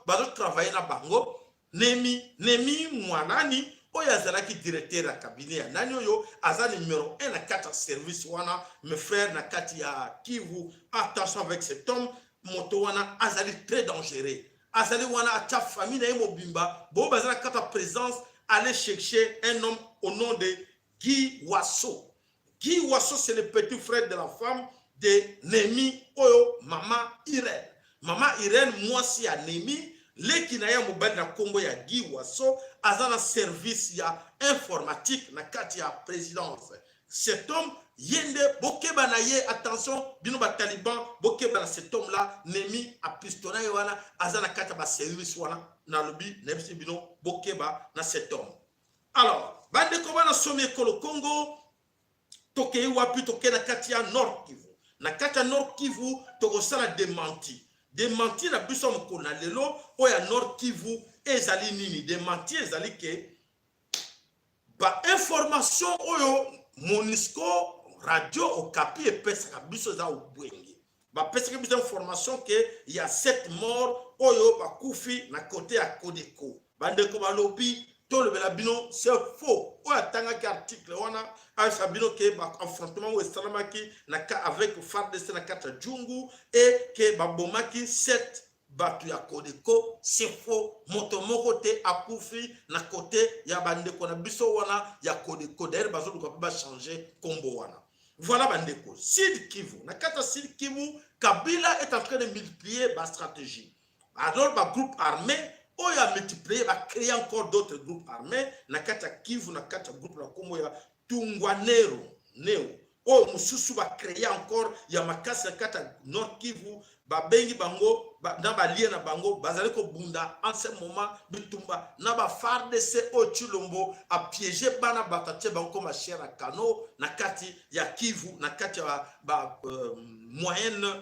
bazotravaille na bango? Nemi Mwanani oyo azalaki directeur ya cabinet ya nani, oyo aza numéro 1 na kati ya service wana. Mes frères, na kati ya Kivu, attention avec cet homme. Moto wana azali très dangereux. Azali wana, atia famille na ye mobimba bo baza na kati ya présence. Allez chercher un homme au nom de Guy Wasso. Guy Wasso, c'est le petit frère de la femme de Nemi oyo, mama Irène. Mama Irène, mwasi ya Nemi, leki na ye mobali na nkombo ya Guy Wasso, aza na service ya informatique na kati ya présidence. Cet homme, ye nde bokeba na ye. Attention, bino bataliban, bokeba na cet homme là. Nemi apistona ye wana, aza na kati ya baservice wana. Nalobi, nayebisi bino, bokeba na cet homme. Alors bandeko bana somi ekolo Congo, tokei wapi? Tokei na kati ya Nord Kivu. Na kati ya Nord Kivu, tokosala démenti. Démenti na biso ya mokolo na lelo oyo ya Nord Kivu ezali nini? Démenti ezali ke bainformation oyo MONUSCO, Radio Okapi epesaka biso eza obwenge. Bapesaki biso information ke ya 7 mort oyo bakufi na kote ya CODECO. Bandeko balobi tolobela bino, c'est faux. Oyo atangaki article wana ayebisa bino ke baaffrontement oyo esalamaki na avec FARDC na kati ya Djungu e ke babomaki 7 bato ya CODECO, c'est faux. Moto moko te akufi na kote ya bandeko na biso wana ya CODECO. D'ailleurs bazoluka mpe bachange nkombo wana. Voilà, bandeko, Sud Kivu. Na kati ya Sud Kivu, Kabila est en train de multiplier bastratégie. Alors bagroupe armé oyo amultiplier, bacréer encore d'autres groupes armés na kati ya Kivu, na kati ya groupe na nkombo ya Tungwanero neo, oyo mosusu bacréer encore ya makasi na kati ya Nord Kivu. Babengi bango na balie na bango, bazali kobunda en ce moment bitumba na baFARDC oyo Tshilombo apiéger bana bato, atie bango koma chair ya kano na kati ya Kivu, na kati ya ba moyenne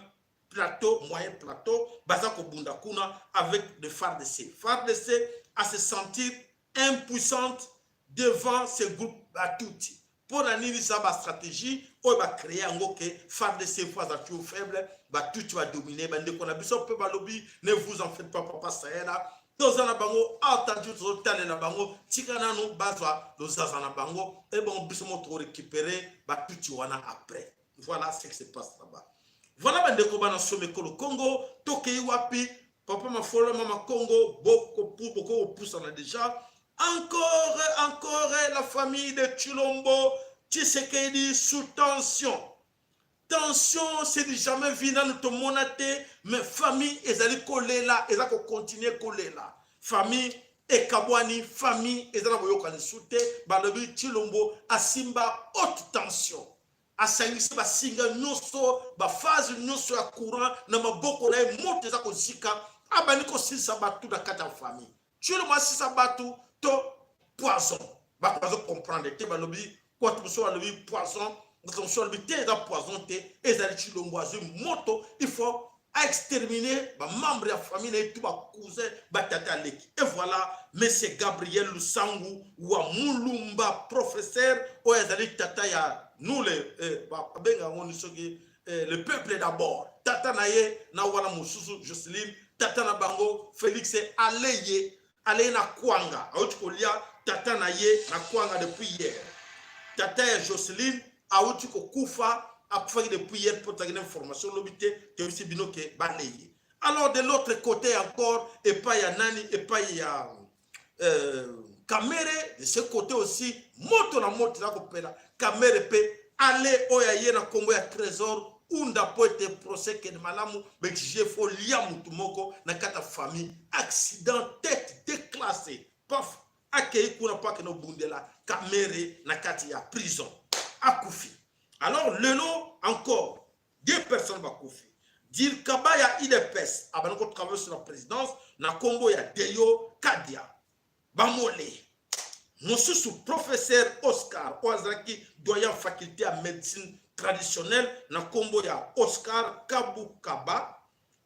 plateau, moyen plateau. Baza kobunda kuna avec le FARDC. FARDC à se sentir impuissante devant ces groupes batuti. Mpo na nini? Eza bastratégie oyo bacréer yango ke FARDC fo aza toujours faible, batuti badomine. Bandeko na biso mpe balobi: ne vous en faites pas, papa Sayela, toza na bango entendu, tozotalela bango, tika nanu bazwa lozaza na bango, ebongo biso mo torécupérer batuti wana après. Voilà ce qui se passe là-bas. Voilà, bandeko bana soma ekolo Congo, tokei wapi? Papa Mafolo, mama Congo, boko kopusana déjà. Encore, encore la famille de Tshilombo Tshisekedi sous tension. Tension, c'est du jamais vu, nanu tomona te. Mais famille ezali kolela, eza kocontinue kolela. Famille ekabwani, famille eza na boyokani su te. Balobi Tshilombo asimba haute tension. Asangisi basinga nyonso, bafase nyonso ya courant na maboko na ye, moto eza kozika, abandi kosilisa bato na kati ya famille. Tshilombo asisa bato to poison, bato bazo comprendre te. Balobi bato mosusu balobi poison, bato mosusu balobi te, eza poison te, ezali Tshilombo azwi moto, il faut aexterminer bamembre ya famille na ye, tu bacousin, batata aleki. Et voilà, monsieur Gabriel Lusangu wa Mulumba, professeur oyo azali tata ya nous le eh, babenga yango ni soki eh, le peuple d'abord, tata na ye na wana mosusu Joseline, tata na bango Félix aleye aleye na kwanga, awuti kolia tata na ye na kwanga depuis hier. Tata ya Joseline awuti kokufa, akufaki depuis hier, mpo tozalaki na information lobi te, toyebisi bino ke baleye. Alors, de l'autre côté encore, epai ya nani, epai ya Kamerhe, de ce côté aussi moto na moto eza kopela. Kamerhe mpe ale oyo aye na nkombo ya Trésor Unda, mpo ete procès kende malamu, baexige faut lia motu moko na kati ya famille. Accident, tête déclassé, paf, akei kuna mpo akende obundela Kamerhe na kati ya prison, akufi. Alors lelo encore deux personnes bakufi. Dircaba ya UDPS abandi kotravaille sur la présidence na nkombo ya Deyo Kadia, bamole mosusu professeur Oscar oyo azalaki doyen faculté ya médecine traditionnelle na nkombo ya Oscar Kabukaba.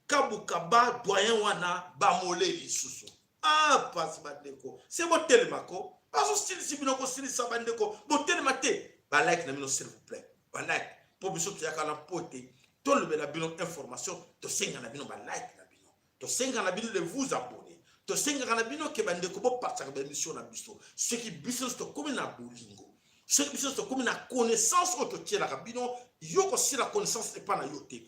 Kabukaba doyen wana bamole lisusu. Ah, pasi bandeko, se botelemako, bazosilisi bino kosilisa bandeko, botelema te. Balike na bino, s'il vous plaît, balike, mpo biso toyaka na mpo te tolobela bino information. Tosenga na bino balike na bino, tosenga na bino de vous abonner, tosengaka na bino ke bandeko bopartageaka baémission na biso. Soki biso nyonso tokómi na bolingo, soki biso nyonso tokómi na connaissance oyo totielaka bino, yo kosila connaissance epa na yo te,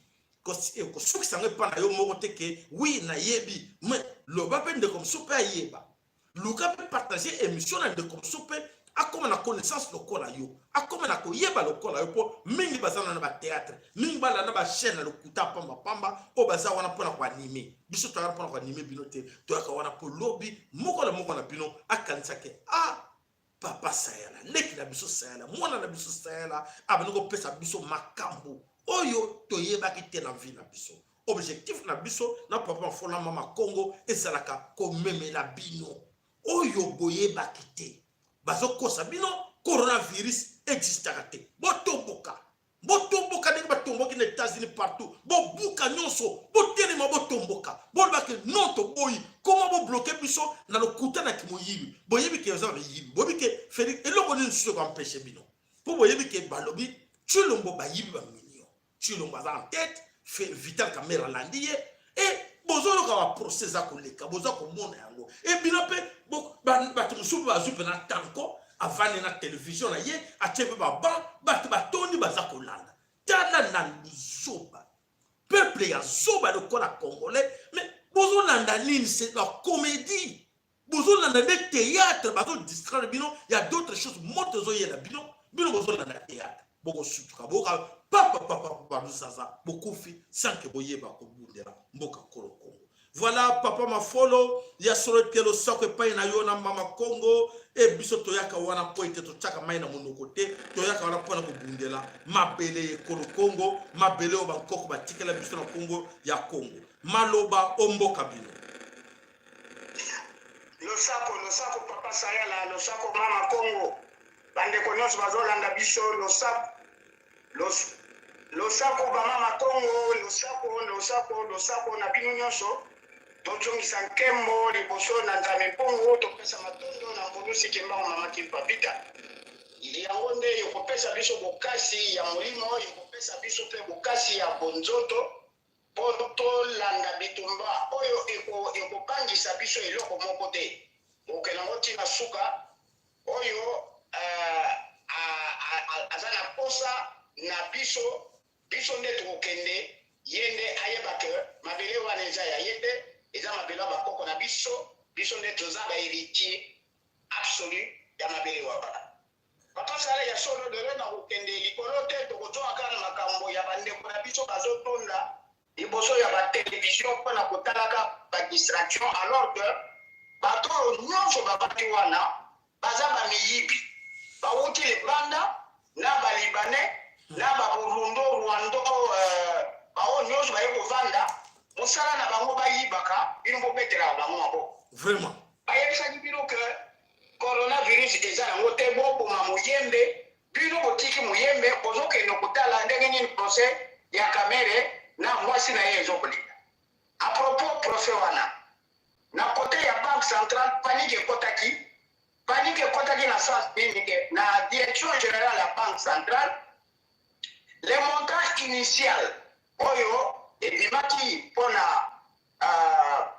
kosukisa yango epa na yo moko te ke wi nayebi, mais loba mpe ndeko mosusu mpe ayeba. Luka mpe partage émission na ndeko mosusu mpe akóma na connaissance lokola yo, akóma na koyeba lokola yo, mpo mingi baza na bathéâtre, mingi balanda bachaîne na lokuta pambapamba oyo baza wana mpona koanimer biso. Toyaka mpona koanimer bino te, toyaka wana mpo lobi moko na moko na bino akanisaki: ah, papa Sayala, leki na biso Sayala, mwana na biso Sayala abandi kopesa biso makambo oyo toyebaki te na vie na biso. Objectif na biso na papa Mafola, mama Congo, ezalaka komemela bino oyo boyebaki te. Bazokosa bino, coronavirus existaka te. Botomboka, botomboka ndenge batomboki na États-Unis partout. Bobuka nyonso, botelema, botomboka, bolobaki non, toboyi koma bobloquer biso na lokuta na kimoyibi. Boyebi ke eza bayibi, boyebi ke Félix eloko nini susu ekoempêcher bino, mpo boyebi ke balobi Tshilombo bayibi bamillion, Tshilombo aza en tête, Vital Kamerhe alandi ye. E bozoyoka baprocès eza koleka, boza komona yango. E bino mpe bato mosusu mpe bazwi mpe na tanko, avandi na télévision na ye, atie mpe baban, bato batondi baza kolanda. Tala na zoba, peuple ya zoba lokola congolais, mais bozolanda nini? C'est la comédie, bozolanda nde théâtre, bazodistraire bino. Ya d'autres choses, moto ezoyela bino, bino bozolanda théâtre, bokosutuka, boyoka papa lusaza, bokufi sans ke boyeba kobundela mboka kolo Kongo. Voilà, papa Mafolo ya solo ete losako epai na yo na mama Kongo. E biso toyaka wana mpo ete totiaka mai na monoko te, toyaka wana mpona kobundela mabele ekolo Kongo, mabele oyo bankoko batikela biso na Kongo ya Kongo. Maloba o mboka bino. Losako, losako papa Sayala, losako mama Kongo, bandeko nyonso bazolanda biso, losako, losako bamama Kongo, losako, losako, losako na bino nyonso. Tozongisa nkembo liboso na Nzambe mpongo, topesa matondo na Mvulusi Kimbangu, mama Kimpa Vita. Yango nde ekopesa biso bokasi ya molimo, ekopesa biso mpe bokasi ya bonzoto mpo tolanda bitumba oyo ekobangisa biso eloko moko te. Tokokende yango ntina suka. Oyo aza na posa na biso, biso nde tokokende. Ye nde ayeba ke mabele wana eza ya ye te, eza mabele ya bakoko na biso. Biso nde toza bahéritier absolu ya mabele wana. Papa Sala, ya solo, lelo na kokende likolo te, tokozonga kaka na makambo ya bandeko na biso bazotonda liboso ya batelevizio mpona kotalaka badistraction, alors que bato oyo nyonso babandi wana baza bamiyibi, bawuti libanda na balibanais na balobaka, bino bobetelaka bango maboko. Vraiment. Bayebisaki bino ke coronavirus eza yango te, boboma Muyembe. Bino botiki Muyembe, bozokende kotala ndenge nini procès ya Kamerhe na mwasi na ye ezokoleka. À propos procès wana, na côté ya Banque centrale, panique ekɔtaki. Panique ekɔtaki na sens nini? Ke na direction générale ya Banque centrale, le montant initial oyo ebimaki mpona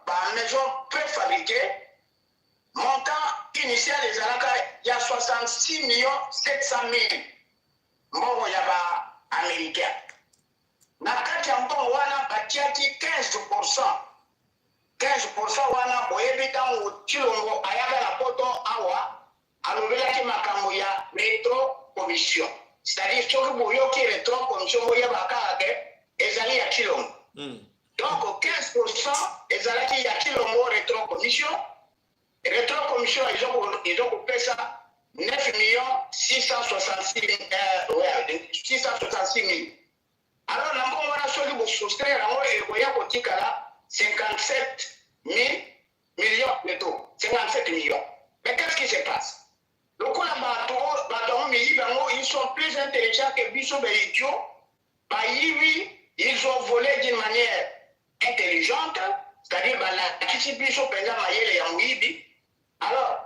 bamaison préfabriqué, montant initial ezalaka ya 66 millions 700 000, mbongo ya baaméricain. Na kati ya mbongo wana batiaki 15. 15 wana, boyebi, ntango Tshilombo ayaka na Poto awa, alobelaki makambo ya rétro commission, c'est-à-dire soki boyoki rétro commission, boyeba kaka ke ezali ya Tshilombo. Donc 15 ezalaki ya Tshilombo, rétro commission. Rétro commission ezokopesa 9 millions 666, ouais, 666 000. Alors na mbongo wana, soki bosoustraire yango, ekoya kotikala 57 000 millions plutôt, 57 millions. Mais qu'est-ce qui se passe? Lokola bato yango, miyibi yango, ils sont plus intelligents que biso baidiots. Bayibi, ils ont volé d'une manière intelligente, c'est-à-dire balakisi biso mpenza mayele ya moyibi. Alors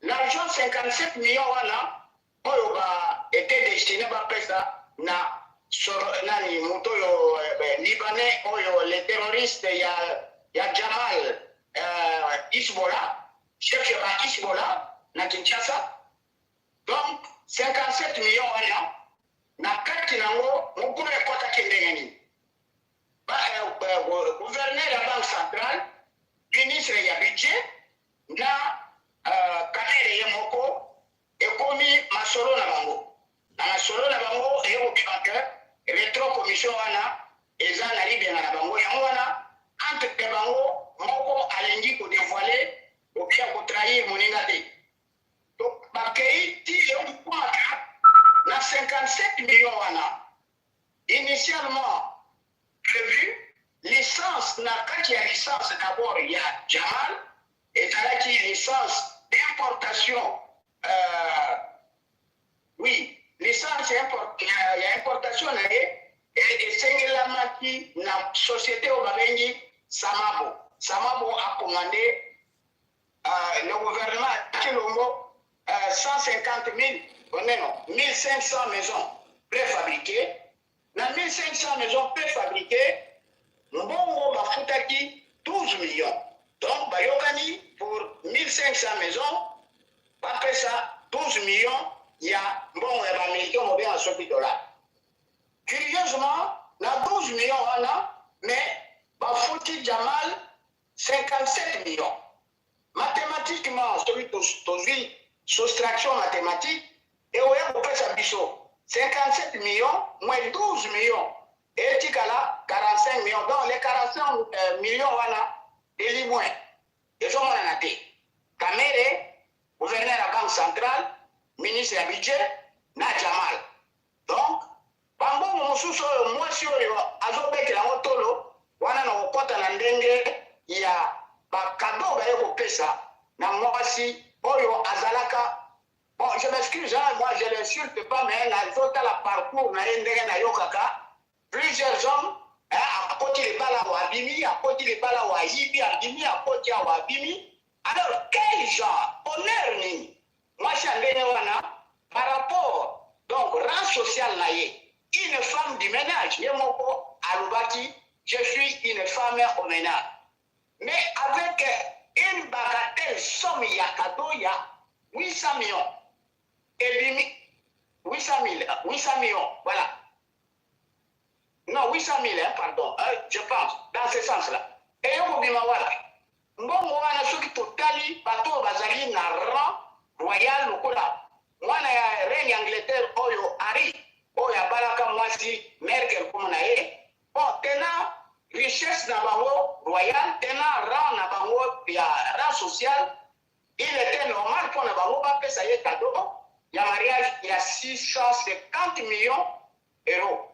l'argent 57 millions wana oyo ba était destiné bapesa na soro, nani, moto oyo libanais oyo, le terroriste ya Jamal, Hezbollah, chef ya ba Hezbollah na Kinshasa. Donc 57 millions wana, na kati nango mokolo ekɔtaki ndenge nini? Gouverneur ya Banque centrale, ministre ya budget na Kamerhe ye moko, ekomi masolo na bango. Na masolo na bango, eyekokima ke rétro commission wana eza na libenga na bango. Yango wana, entre bango, moko alingi kodévoiler ou bien kotrahir moninga te. Donc bakei ti eokomaka na 57 millions wana initialement prévu. Licence, na kati ya licence d'abord ya Jamal, ezalaki licence d'importation, oui, licence ya importation na ye esengelamaki na société oyo babengi Samabo. Samabo acommandé le gouvernement Tshilombo 150 000, oh, non, non, 1500 maisons préfabriquées. Na 1500 maisons préfabriquées, mbongo bafutaki 12 millions. Donc bayokani pour 1500 maisons, bapesa 12 millions ya mbongo ya baaméricain, mobenga soki dollar. Curieusement, na 12 millions wana, mais bafuti Jamal 57 millions. Mathématiquement, soki tozwi soustraction mathématique, eoya kopesa biso 57 millions moins 12 millions, etikala 45 millions. Donc les 45 millions wana elimwe, ezomonana te. Kamerhe, gouverneur ya Banque centrale, ministre ya budget na Jamal. Donc bambongo mosusu oyo mwasi oyo azobetela yango tolo wana, na kokɔta na ndenge ya bacadeaux baye kopesa na mwasi oyo azalaka, bon, je m'excuse, hein, moi je l'insulte pas, mais nazotala parcours na ye, ndenge nayokaka plusieurs hommes, hein, akoti libala awa, abimi, akoti libala awa, ayibi, abimi, akoti awa, abimi. Alors quel genre honneur nini mwasi ya ndenge wana par rapport donc rang social na ye, une femme du ménage? Ye moko alobaki: "Je suis une femme au ménage." Mais avec une bagatelle somme ya cadeau ya 800 millions ebimi, 800 000, 800 millions, voilà, non, 800 000, hein, pardon, hein, je pense dans ce sens là eyokobima wapi mbongo wana? Soki totali bato oyo bazali na rang royal, lokola mwana ya reine ya Angleterre oyo Harry, oyo abalaka mwasi Merkel, komo na ye, bon, tena richesse na bango royal, tena rang na bango ya rang social, il était normal mpo na bango bapesa ye cadeau ya mariage ya 650 millions euro,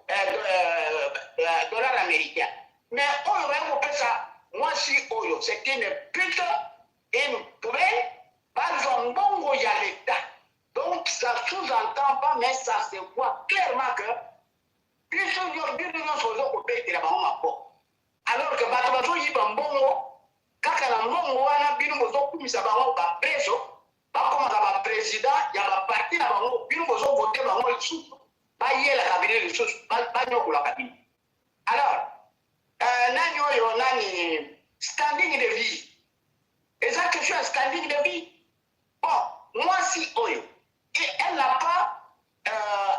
dollars américain. Mais oyo baye kopesa Mwasi oyo c'est une pute, une poubelle, bazwa mbongo ya l'Etat. Donc ça sous-entend pas mais ça se voit clairement que biso bino nyonso ozo kobetela bango maboko. Alors que bato bazoyiba mbongo kaka na mbongo wana bino bozokumisa bango ba preso bakomaka ba president ya ba parti na bango bino bozovote bango lisusu bayelaka bino lisusu banyokolaka bino. Alors nani oyo nani standing de vie eza question ya standing de vie. Bon, mwasi oyo et elle n'a pas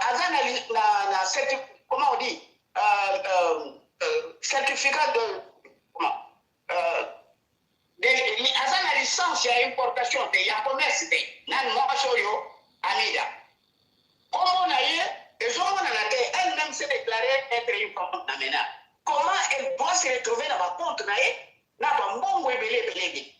aza na, na, na certi, comment on dit certificat de comment de, aza na licence ya importation te ya commerce te. Nani mwasi oyo Amida kombo na ye ezomonana te. Elle-même s'est déclarée être une femme na ménage. Comment elle doit se retrouver na bacompte na ye na bambongo ebele ebele ebele?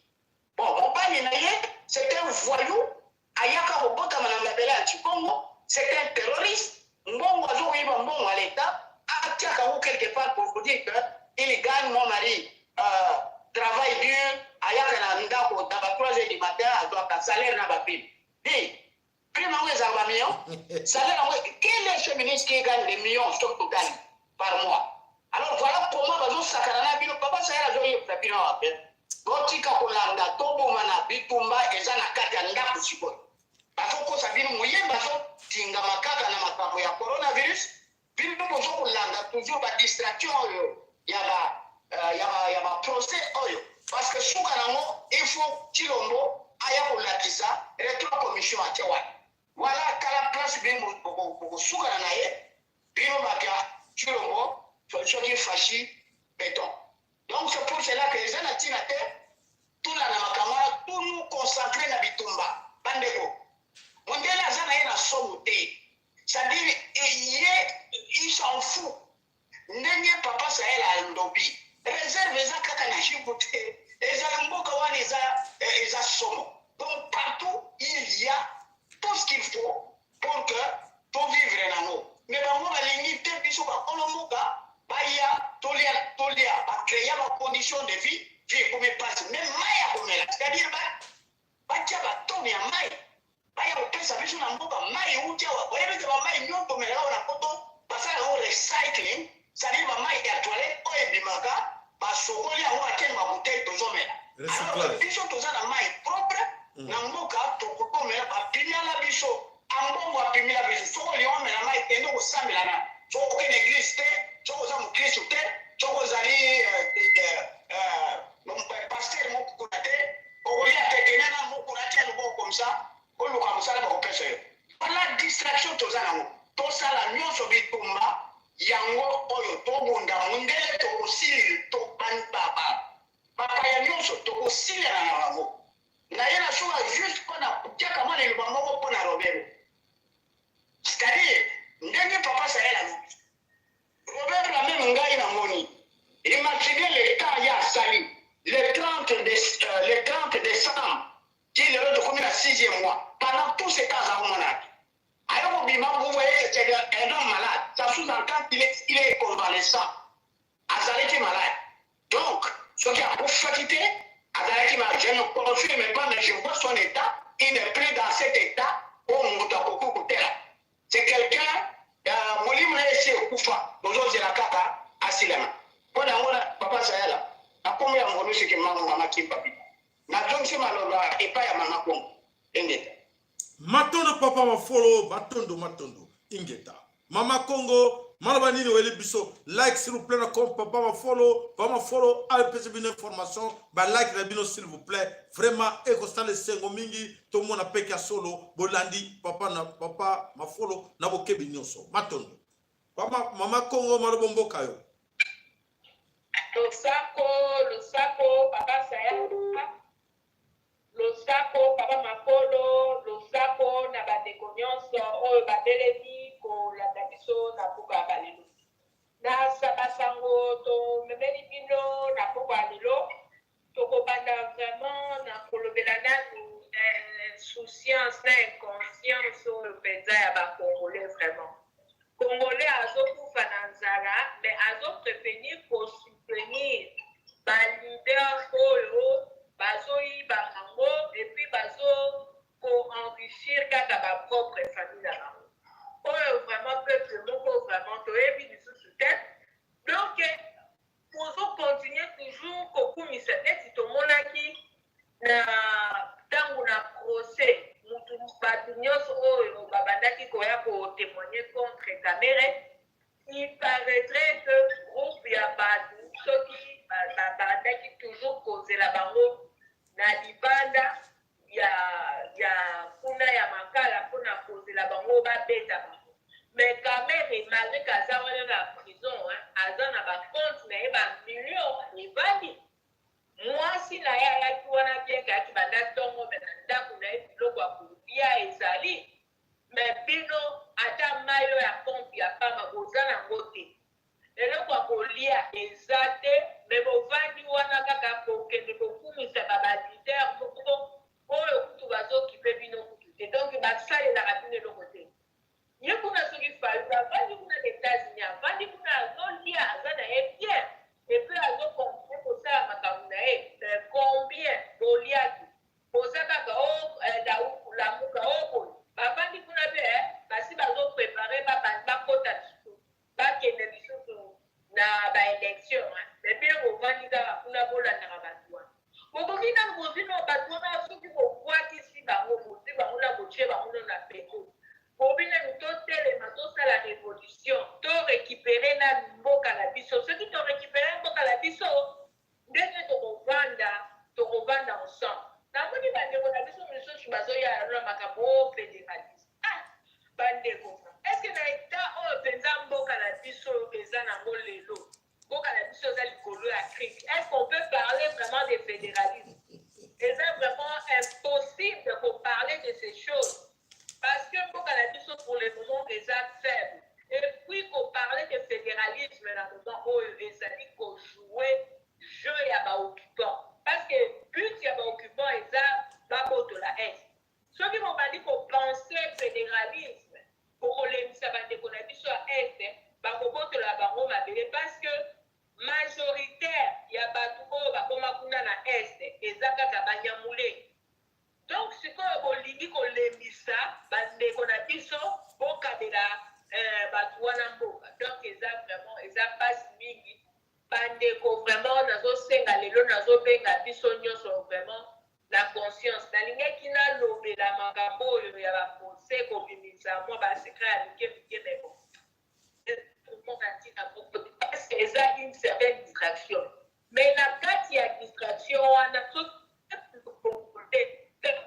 Bon, mobali na ye c'est un voyou, ayaka kobotama na mabele ya Tshikongo, c'est un terroriste. Mbongo azokoyiba mbongo ya l'État, atiaka yango quelque part pour vous dire que il gagne. Mon mari travaille dur, ayaka na ndako na ba 3 heures du matin, azwaka salaire na baprime. Di prime yango ezalaka bamillion, salaire yango. Quel est ce ministre qui gagne des millions soki totali par mois? Alors voilà comment bazosakana na bino. Papa Sahel azoyebisa bino awa pe botika kolanda tobomana. Bitumba eza na kati ya ndako. Sikoyo bazokosa bino, moyemba azotingama kaka na makambo ya coronavirus. Bino bozokolanda toujours badistraction oyo ya baprocès oyo, parce que suka nango il faut Tshilombo aya kolakisa rétro commission atie wana. Voilà, kala place bino bokosukana na ye, bino bato ya Tshilombo, soki Fatshi béton. Donc c'est pour cela que eza na ntina te tolanda makambo wana, tout nous concentrer na bitumba. Bandeko, mondele aza na ye na somo te, c'est-à-dire ye il s'en fout. Ndenge papa Sahel alobi, réserve eza kaka na Kivu te, ezala mboka wana eza somo. Donc partout il y a tout ce qu'il faut pour que tovivre nango, mais bango balingi te biso bakolo mboka baya tolia tolia, bacréa bacondition de vie, vie ekomi mpasi, même mai ya komela. C'est-à-dire batia batone ya mai, baya kopesa biso na mboka mai euti awa. Oyebi te bamai nyonso tomelaka awa na Poto, basala yango recycling, c'est-à-dire bamai ya toilette oyo ebimaka, basokoli yango, atieni babouteille, tozomela. Alors biso toza na mai propre na mboka, tokokomela. Bapimela biso ambongo, apimela biso. Soki olingi omela mai, kende kosambela na, soki okende église te, soki oza mokristu te, soki ozali pasteur moko kuna te, okolia te. Kende na mokuna, tia loboko comme ça, oluka mosala bakopesa yo. Voilà distraction toza nango. Tosala nyonso, bitumba yango oyo tobunda mondele, tokosili bapaya nyonso, tokosilana na bango. Na ye na suka juste mpona kotiaka mwa liloba moko mpona Robert, c'est-à-dire ndenge papa Sahel alobi, Robert la même ngai namoni, imaginez le temps ya asali le 30 décembre ti lelo tokomi na sixième mois. Pendant tout ce temps aza komonaki ayo kobima. Vous voyez que c'est un homme malade, ça sous-entend qu'il est, il est convalescent, azalaki malade. Donc soki akufaki te, azalaki malade. Je ne confirme pas, mais je vois son état, il n'est plus dans cet état oyo moto akoki kotela. C'est quelqu'un molimo na ye esi ekufa, tozozela kaka asilama. Mpo na yango, papa Sayala, na nkombo ya Mvolusi Mango, mama Kimpa, nazongisi maloba epai ya mama Kongo. Engeta. Matondo, papa Mafolo, matondo, matondo, ingeta. Mama Kongo, maloba nini oyeli biso? Like s'il vous plaît na comme papa Mafolo. Papa Mafolo apesi bino information, balike na bino s'il vous plaît. Vraiment ekosala esengo mingi tomona peke ya solo bolandi papa na papa Mafolo na bokebi nyonso. Matondo, papa. Mama Kongo, maloba mboka yo. Losako, losako, papa Saya, losako, papa Makolo, losako na bandeko nyonso oyo babelemi kolanda biso na mboka ya balelo. Na basango tomemeli bino na mboka ya lelo, tokobanda vraiment na kolobela nanu insouciance na inconscience oyo mpenza ya bacongolais. Vraiment, congolais azokufa na nzala, mais azopréférer kosoutenir baleader. Oyo vraiment peuple moko vraiment toyebi lisusu te. Donc bozo continuer toujours kokumisa neti tomonaki na ntango na procès, mutu bato nyonso oyo babandaki koya kotémoigner contre Kamerhe. Il paraîtrait que groupe ya bato soki babandaki toujours kozela bango na libanda ya kuna ya Makala mpona kozela bango babeta bango. Mais Kamerhe, malgré aza wana na prison, aza na bacompte na ye, bamillion evandi. Mwasi na ye ayaki wana, bien que ayaki banda ntongo, mais na ndako na ye biloko ya kolia ezali. Mais bino, ata mai oyo ya pompe ya pamba boza nango te, eloko ya kolia eza te, mais bovandi wana kaka kokende kokumisaka baleader moko oyo kutu bazokipe bino kutu te. Donc basalelaka bino eloko te. Ye kuna, soki Fayulu avandi kuna na États-Unis, avandi kuna, azolia, aza na ye bien, et puis azocontinuer kosala makambo na ye. Mais combien boliaki? Boza kaka o Lamuka o boye, bavandi kuna mpe basi bazopréparer, bakota lisusu, bakende lisusu na baélection. Mais bino bovandi kaka kuna, bolandaka bato wana. Bokoki nanu bozwi no bato wana, soki bobwakisi bango, bozwi bango na botie bango no na peko, bobi nanu totelema, tosala révolution, torécupérer nanu mboka na biso. Soki torécupérer mboka na biso, ndenge tokovanda, tokovanda ensemble. Namoni bandeko na biso misusu bazoya na makambo o fédéralisme. Ah, bandeko, est-ce na état oyo mpenza mboka na biso eza nango lelo, mboka na biso eza likolo ya crise, est-ce qu'on peut parler vraiment de fédéralisme? Eza vraiment impossible de parler de ces choses, parce que mboka na biso pour le moment eza faible. Et puis koparler de fédéralisme na moment oyo ezali kojouer jeu ya baoccupant, parce que but ya baoccupant eza babotola Est. Soki bobandi kopenser fédéralisme, bokolemisa bandeko na biso ya Est, bakobotola bango mabele, parce que majoritaire ya bato oyo bakoma kuna na Est eza kaka Banyamulenge. Donc sikoyo bolingi kolembisa bandeko na biso, bokabela bato wana mboka. Donc eza vraiment, eza mpasi mingi, bandeko. Vraiment nazosenga lelo, nazobenga biso nyonso vraiment na conscience. Nalingaki nalobela makambo oyo ya baprocès, kobimisa mwa basecret ya mike mike, mais bon, na ntina moko parce que eza une certaine distraction. Mais na kati ya distraction wana,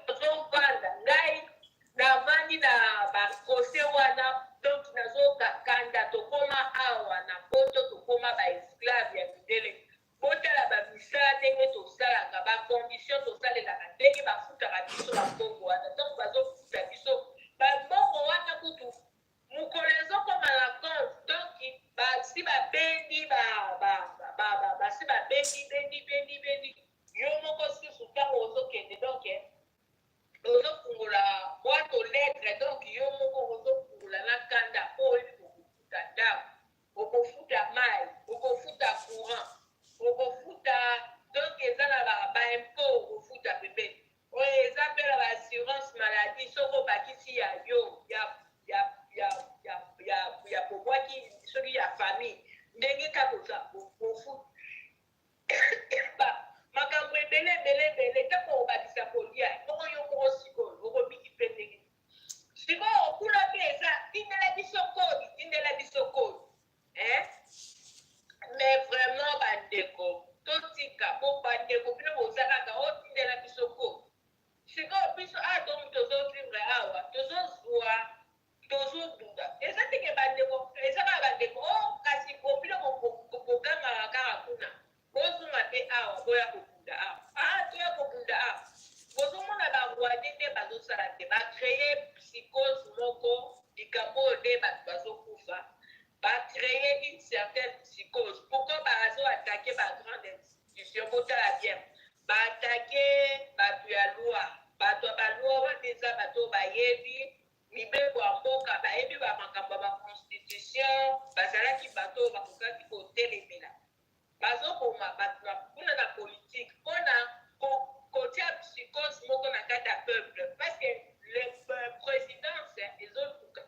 tozovanda, ngai navandi na baprocès wana, donc nazokakanda. Tokóma awa na Poto, tokóma baesclave ya mindele. Botala bamisala ndenge tosalaka, bacondition tosalelaka, ndenge bafutaka biso bambongo wana. Ntango bazofuta biso bambongo wana, kutu mokolo ezokoma na compte, donc basi babendi, basi babendi, bendi, bendi, bendi. Yo moko susu, ntango ozokende, donc ozofungola boîte aux lettres, donc yo moko ozofungola na kanda, mpo oyebi kokofuta ndako, okofuta mai, okofuta courant, okofuta, donc eza na baimpôt okofuta pembeni. Oyo eza mpe na baassurance maladie. Soki obakisi ya yo, ya bobwaki, soki ya famille, ndenge kaka oza ofuta makambo ebele ebele ebele. Ntango obakisa kolia moko, yo moko sikoyo okomiki mpe ndenge sikoyo kuna mpe eza tindela biso kodi, tindela biso kodi, hein? Mais vraiment bandeko, totika po bandeko, bino boza kaka otindela biso kodi. Sikoyo biso awa tomi tozovivre awa, tozozwa, tozobunda. Eza teke bandeko, eza kaka bandeko o, kasi bino bogangaka kaka kuna, bozonga mpe awa, boya kobunda awa. Ah, toya kobunda awa, bozomona barwandais nde bazosala te, bacréer psychose moko. Likambo oyo nde bato bazokufa, bacréer une certaine psychose. Pourquoi bazo-attaquer bagrande institution? Botala bien, baattaquer bato ya loi. Bato ya baloi wana eza bato oyo bayebi mibeko ya mboka, bayebi bamakambo ya baconstitution, bazalaki bato oyo bakokaki kotelemela. Bazoboma bato kuna na politike mpona kotia psychose moko na kati ya peuple, parce que le présidence ezoluka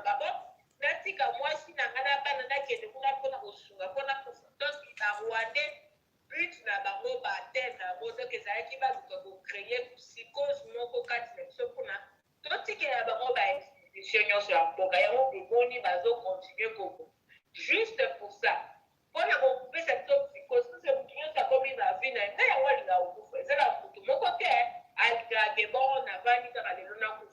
Naloba bon, natika mwasi na ngai na bana, nakende kuna mpona kosunga, mpona kufa. Donc Barwandais, but na bango, bathème na bango, donc ezalaki baluka kocréer psychose moko kati na biso mpona totikela bango bainstitution nyonso ya mboka. Yango bomoni bazocontinuer koko juste pour ça, mpona kopesa biso psychose, parce motu nyonso akomi na vie na ye ngai yango alingaka kokufa. Eza na motu moko te alingaka ke bongo navandi kaka lelo nakufa.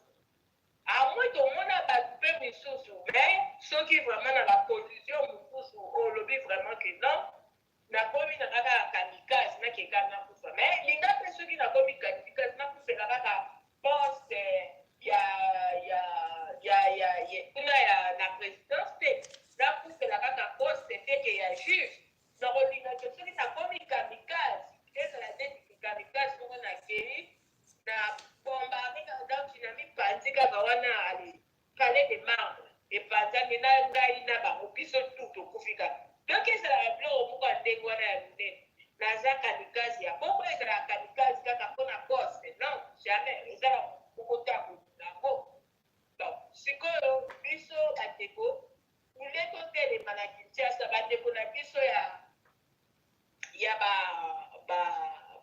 Amoi tomona bato mpe misusu, mais soki vraiment na baposition mosusu, olobi vraiment ke non, nakomi na nga kaka kamikaze, nakeka nakufa. Mais linga mpe soki nakomi kamikaze, nakufela kaka poste ya kuna ya na présidence te, nakufela kaka poste te ke ya juge. Nakolinga ke soki nakomi kamikaze, ezala neti kamikaze moko nakei na bombarde, donc na mipanzi kaka wana, ale palais de marbre epanzani na ngai na bango, biso tu tokufi kaka. Donc ezalaka biloko moko ya ndenge wana ya monene. Naza kamikaze ya bongo, ezalaka kamikaze kaka mpona poste? Non, jamais. Ezala moko te akolinga yango. Donc sikoyo biso bandeko ule totelema na Kinshasa, bandeko na biso ya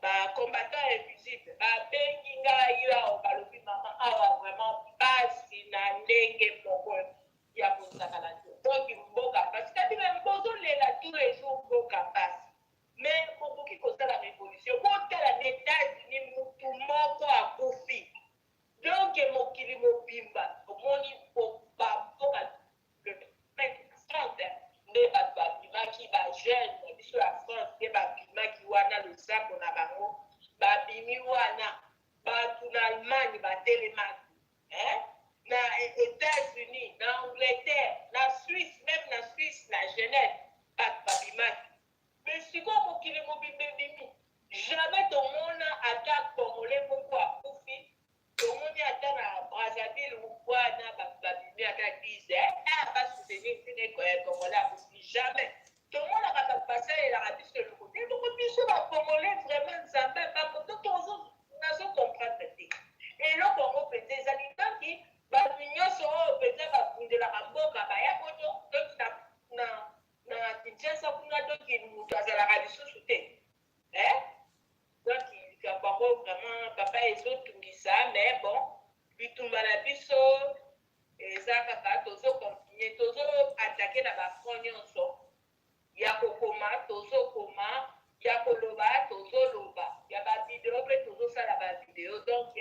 ba combattant invisible babengi ngai awa, balobi: "Mama, awa vraiment basi na ndenge moko ya kosakana te." Donc mboka pasi kati me bozolela tous les jours, mboka pasi, mais bokoki kosala révolution. Botala na États-Unis, mutu moko akufi, donc mokili mobimba omoni bamboka France nde bato babimaki, bajeune na biso ya France nde babimaki wana, losako na bango babimi wana. Bato na Allemagne batelemaki, na États-Unis, na Angleterre, na Suisse, même na Suisse, na Genève, bato babimaki. Mais sikoyo mokili mobimba ebimi, jamais tomona ata Congolais moko akufi. Tomoni ata na Brazzaville wana bato babimi ata 10 basoutenir ndenge Congolais akufi. Jamais tomonaka bato basalelaka biso eloko te. Bongo biso Bacongolais, vraiment, Nzambe abapo to nazocomprendre te eloko yango mpenza. Ezali ntanki bato nyonso oyo mpenza babundelaka mboka baya koto, donc na Kinshasa kuna, donc moto azalaka lisusu te. Donc likambo yango vraiment, papa, ezotungisa. Mais bon, bitumba na biso eza kaka tozocontinuer, tozoattaquer na bafront nyonso ya kokoma, tozokoma, ya koloba, tozoloba, ya bavideo mpe tozosala bavideo. Donc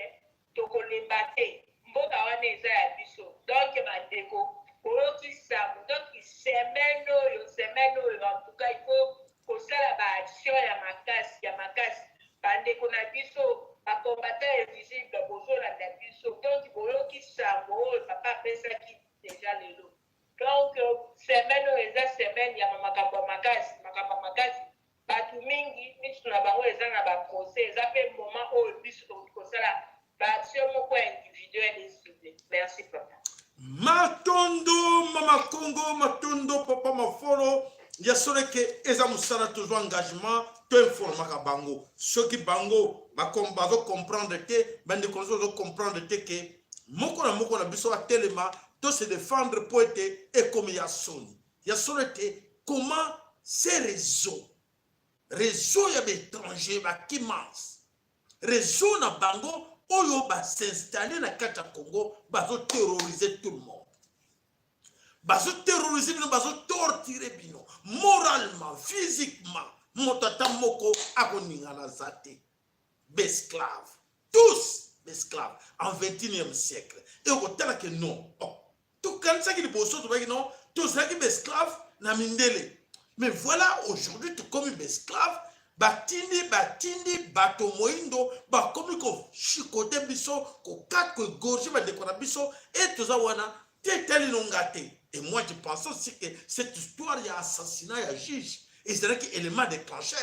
tokolemba te, mboka wana eza ya biso. Donc bandeko, boyoki sango. Donc semaine oyo, semaine oyo, en tout cas il faut kosala baaction ya makasi, ya makasi. Bandeko na biso bacombattant invisible, bozolanda biso, donc boyoki sango oyo papa apesaki déjà lelo. Donc semaine oyo eza semaine ya makambo ya makasi, makambo ya makasi. Bato mingi miso na bango eza na baprocès. Eza mpe moment oyo biso tokoki kosala baaction moko ya individuel et merci, papa. Matondo, Mama Congo, matondo, papa Mafolo. Ya solo ke eza mosala, tozwa engagement, toinformaka bango. Soki bango bazocomprendre te, bandeko nyonso bazocomprendre te ke moko na moko na biso atelema, to se défendre, mpo ete ekomi ya soni, ya solo ete comment ces réseaux, réseau ya baétranger bakimans, réseau na bango oyo bas'installer na kati ya Congo, bazoterroriser tout le monde, bazoterroriser bino, bazotorturer bino moralement, physiquement. Moto ata moko akoningana aza te. Baesclave, tous baesclave en 21e siècle. Ekotala ke non, oh, tokanisaki liboso, tobaki non, tozalaki baesclave na mindele, mais voilà, aujourd'hui tokomi baesclave. Batindi, batindi bato moyindo, bakomi kochicoter biso, kokata, koégorger bandeko na biso. E toza wana te, etali nonga te. Et moi, je pense aussi que cette histoire ya assassinat ya juge ezalaki élément déclencheur,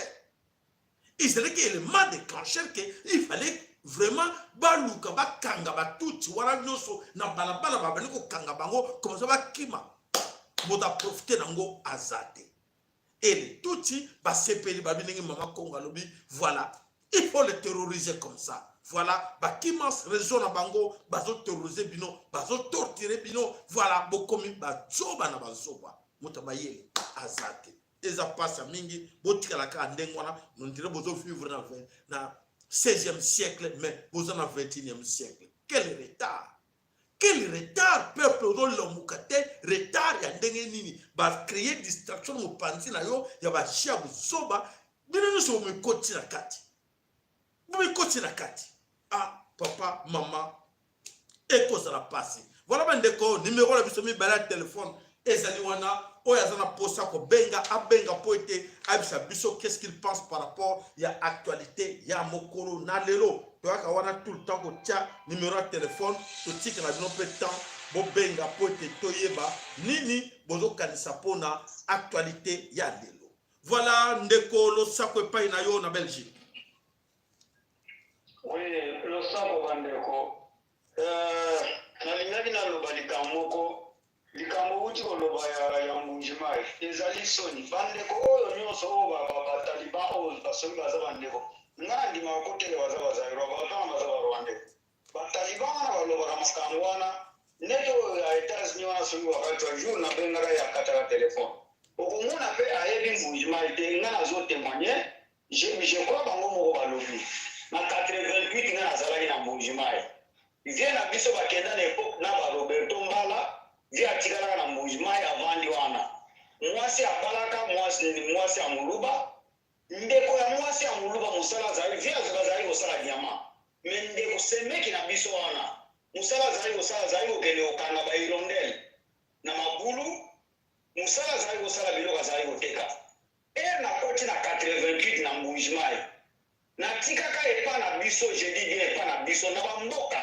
ezalaki élément déclencheur ke il fallait vraiment baluka bakanga batuti wana nyonso na balabala. Babandi kokanga bango komasa bakima, moto aprofiter nango aza te. Et les Tutsi basepeli, babi ndenge Mama Kongo alobi, voilà, il faut les terroriser comme ça. Voilà, bakima région na bango, bazoterroriser bino, bazotorturer bino. Voilà, bokomi bazoba na bazoba, moto mayele aza te. Eza mpasi ya mingi. Botikala kaka ndenge wana. On dirait bozovivre na 16e siècle, mais boza na 21e siècle. Quel retard, quel retard! Peuple ozolamuka te. Retard ya ndenge nini? Bacréer distraction mopanzi na yo ya bashia ya bozoba. Bino nyonso bomikoti na kati, bomikoti na kati. Ah, papa, mama, ekozala pasi. Voilà, bandeko, numéro na biso mibale ya telefone ezali wana. Oyo aza na posa kobenga, abenga mpo ete ayebisa biso qu'est-ce qu'il pense par rapport ya actualité ya mokolo na lelo. Toyaka wana tout le temps kotia numéro ya telefone, totikela bino mpe temps bobenga mpo ete toyeba nini bozokanisa mpona actualité ya lelo. Voilà, ndeko, losako epai na yo na Belgique. Oui, losako bandeko. Nalingaki naloba likambo moko, likambo wuti koloba ya Mbujimayi. Ezali soni, bandeko oyo nyonso oyo bataliban oyo basoki baza bandeko. Nga na ndimaka kotele baza bazaïrois, bato wana baza barwandais. Bataliban wana balobaka makambo wana neti oyo ya États-Unis wana. Soki wakati wa jour nabengaka ye, akataka telefone. Okomona mpe ayebi Mbujimayi te. Nga nazotémoigner, je crois bango moko balobi na 88 nga nazalaki na Mbujimayi. Vieux na biso bakenda na époque na baroberto Mbala. Vieux atikalaka na Mbujimayi, avandi wana. Mwasi abalaka mwasi ya Moluba, ndeko ya mwasi ya Moluba. Mosala azali, vieux bazali kosala diamant. Mais ndeko semeki na biso wana, mosala azali kosala, azali kokende kokanga bahirondelles na mabulu. Mosala azali kosala, biloko azali koteka. Ere nakoti na 88 na Mbujimayi, natikaka epa na biso, je dis bien epa na biso na bamboka,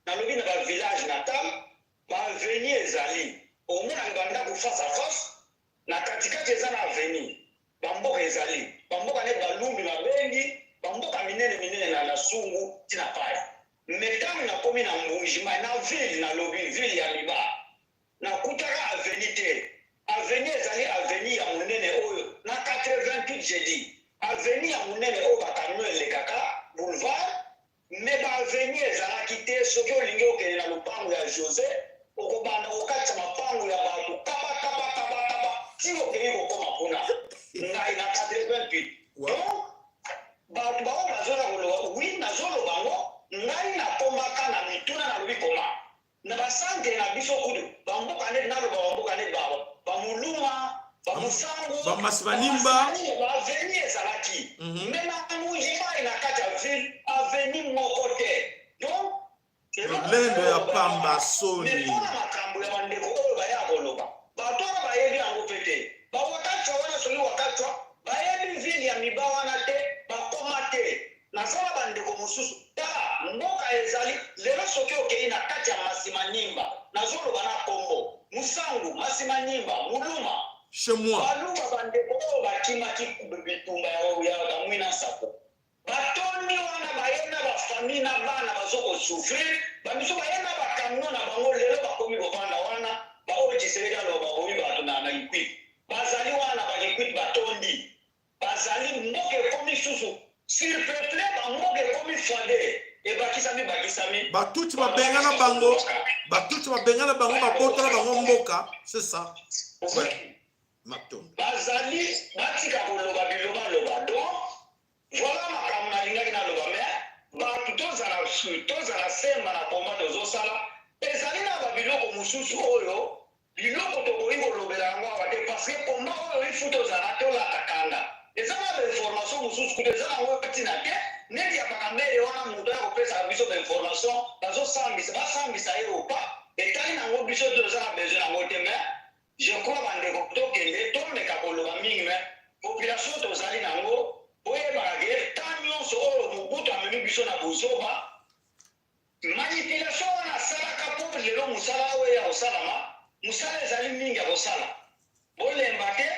nalobi na bavillage natal, baavenue ezali, omonaka bandako face à face, na katikati eza na avenue. Bamboka ezali bamboka neti balumbi, babengi bamboka minene minene na Sungu ntina pai. Mais ntango nakomi na Mbujimai, na ville, nalobi ville ya Miba, nakutaka avenue te. Avenue ezali avenue ya monene oyo na 88, je dis avenue ya monene oyo bacamion elekaka, boulevard. Mais baavenue ezalaki te. Soki olingi okende na lopango ya José, okobanda kokatisa mapango ya bato kaba kaba kaba kaba ti okei kokoma kuna. Ngai na 88. Donc bato bao bazola koloba, oui, nazoloba ngo. Ngai nakomaka na mituna, nalobi koma na bacentre na biso kudu, bamboka neti, naloba bamboka neti bamuluma, bamusango, Bamasimanimba. Baavenue ezalaki. Mais na Mbujimayi, na kati ya ville, avenue moko te. Donc lolendo ya pamba, soni. Mpona makambo ya bandeko oyo baya koloba, bato wana bayebi yango mpe te. Bawakatwa wana, soki wakatwa, bayebi ville ya Miba wana te, bakoma te. Nasala bandeko mosusu, tala mboka ezali lelo. Soki okei na kati ya Masimanimba, nazoloba na kombo Musangu, Masimanimba, Muluma, chez moi, Baluba, bandeko oyo bakimaki bitumba ya Kamwina Nsapo batondi wana, baye na bafamille na bana, bazokosouffrir. Bamiso baye na bacamion na bango, lelo bakomi kovanda wana. Baoyo Tshisekedi aloba babomi bato na Kikwit, bazali wana. Bakikwit batondi, bazali. Mboka ekomi susu surpeuplé, bamboka ekomi fade, ebakisami bakisami. Batuti babengana bango, batuti babengana bango, babotala bango mboka, c'est ça, ouais. Matondo. Bazali batika koloba bilobaloba. Donc voilà makambo nalingaki naloba. Mais bato tozala semba na koma tozosala. Ezali na babiloko mosusu oyo biloko tokoki kolobela yango awa te, parce que komba oyo ifu tozala tolata kanda. Eza na bainformation mosusu kutu eza nango ntina te, neti ya Bakambere wana. Moto ya kopesaka biso bainformation, bazosambisa, basambisa ye opa, etali nango biso te, toza na besoin nango te. Mais je crois, bandeko, tokende tomeka koloba mingi. Mais population tozali nango, oyebaka ke ta nyonso oyo Mobutu amemi biso na bozoba, manipulation wana asalaka mpo lelo mosala oyo ya kosalama, mosala ezali mingi ya kosala. Bolemba te,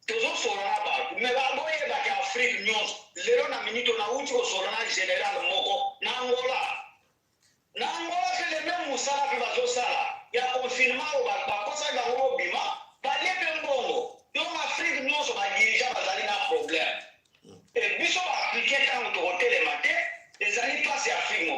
tozosola na bato. Mais boyebaki Afrique nyonso lelo na minute, nauti kosola na général moko na Angola. Na Angola mpe le même mosala mpe bazosala ya confinement oyo bakosaki bango bobima, balie mpe mbongo. Donc Afrique nyonso badirigeants bazali na problème. E biso baafricain, ntango tokotelema te, ezali mpasi ya Afrique.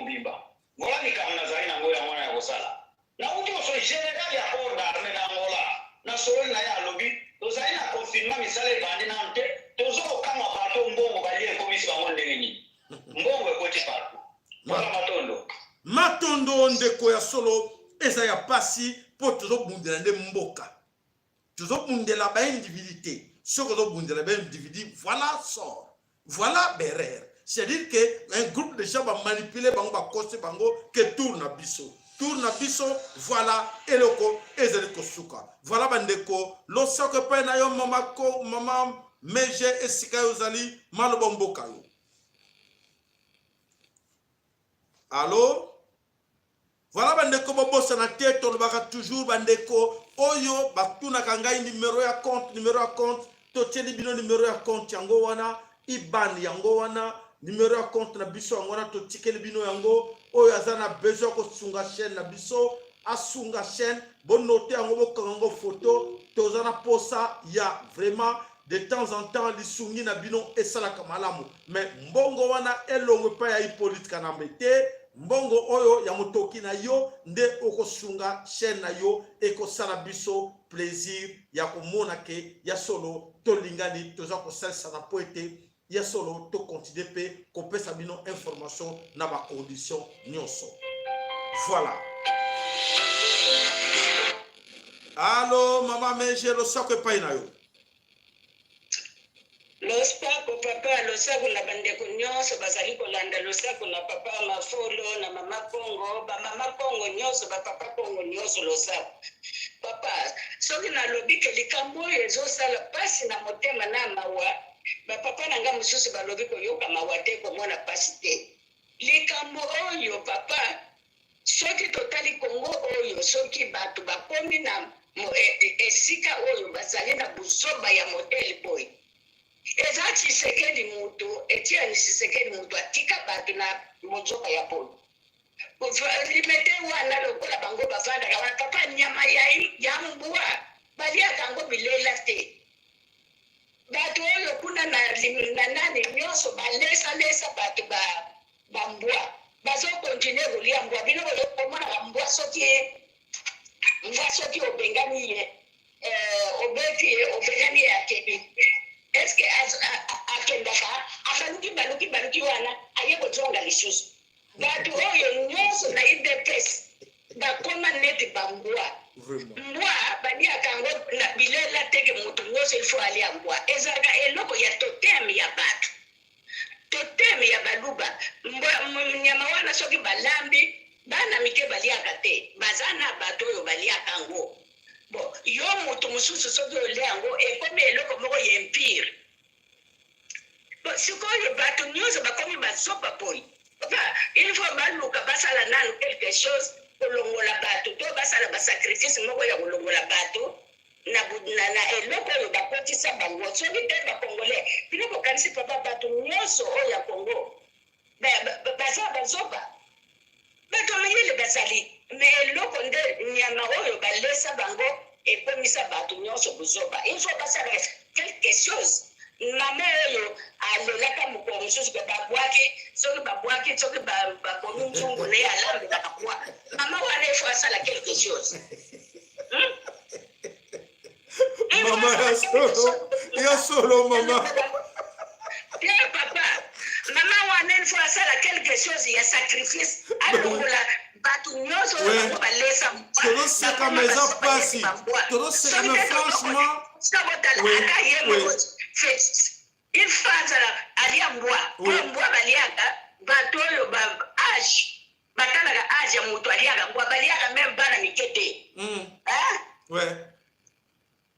Nasololi na ye alobi tozali na confinement misala ebandi nanu te tozo kokamwa partout mbongo balie ekomisi bango ndenge nini mbongo ekoti partout mpona matondo. Matondo ndeko ya solo eza ya pasi po tozobundela nde mboka tozobundela ba individu te soki ozobundela ba individu voilà sort voilà berere c'est à dire que un groupe de gens bamanipule bango bakosi bango ke tour na biso tour na biso voilà eloko ezali kosuka voilà bandeko losako epai na yo mama ko mama meje esika yo ozali maloba mboka yo alo Voilà bandeko bobosana te tolobaka toujours bandeko oyo batunaka ngai numero ya compte numero ya compte totieli bino numero ya compte yango wana iban yango wana numero ya compte na biso yango wana totikeli bino yango oyo aza na besoin ya kosunga chaîne na biso asunga chaîne bonote yango bokanga yango photo toza na posa ya vraiment de temps en temps lisungi na bino esalaka malamu mais mbongo wana elongo epai ya Hippolyte Kanambe te mbongo oyo ya motoki na yo nde okosunga chaîne na yo ekosala biso plaisir ya komona ke ya solo tolingani toza kosalisana mpo ete ya solo tokontinue mpe kopesa bino information na bacondition nyonso voilà alo mama meje losako epai na yo Losako papa, losako na bandeko nyonso bazali kolanda, losako na papa Mafolo na mama Kongo, ba mama Kongo nyonso, ba papa Kongo nyonso, losako papa. Soki nalobi ke likambo oyo ezosala pasi na motema na mawa, ba papa na nga mosusu balobi koyoka mawa te, komona pasi te. Likambo oyo papa, soki totali Congo oyo, soki bato bakomi na esika oyo bazali na buzoba ya modele boye, eza Tshisekedi mutu, Etienne Tshisekedi mutu atika bato na buzoba ya boye. Limete wana lokola bango bavandaka wana papa, nyama ya, ya mbwa baliaka yango bilela te. Bato oyo kuna na, na nani nyonso balesalesa bato ba ba mbwa bazo continuer kolia mbwa. Bino bomonaka mbwa soki mbwa soki obengani ye eh, obeti ye obengani ye akebi eske akendaka abaluki baluki baluki wana aye kozonga lisusu. Bato oyo nyonso na udps bakoma neti ba mbwa. Mbwa baliaka yango na bilela te ke moto nyonso il faut alia mbwa. Ezalaka eloko ya totem ya bato. Totem ya baluba. Mbwa nyama wana soki balambi bana mike baliaka te. Baza na bato oyo baliaka yango. Bon, yo moto mosusu soki olia yango ekomi eloko moko ya impire. Bon, sikoyo bato nyonso bakomi bazoba boye. Papa, il faut baluka basala nanu quelque chose kolongola bato to basala ba sacrifice moko ya kolongola bato na, na, na eloko oyo bakotisa bango. Soki te ba congolais, bino bokanisi papa bato nyonso oyo ya Congo baza bazoba? Bato ya mayele bazali, mais eloko nde nyama oyo balesa bango ekomisa bato nyonso buzoba. Il faut basala quelque chose. Mama oyo alelaka mokolo mosusu ke babwaki, soki babwaki, soki babomi nzungu na ye alambelaka kwa. Mama wana il faut asala quelque chose. Hmm? Mama ya solo, ya solo mama. Te papa, mama wana il faut asala quelque chose ya sacrifice, alongola bato nyonso oyo bango balesa. Tozoseka ma eza pasi, tozoseka mais franchement. Sokotala ata ye moko il faut azala alia mbwa, po mbwa baliaka bato oyo ba age batalaka age ya moto aliaka mbwa, baliaka meme bana mike te. Hein? Ouais.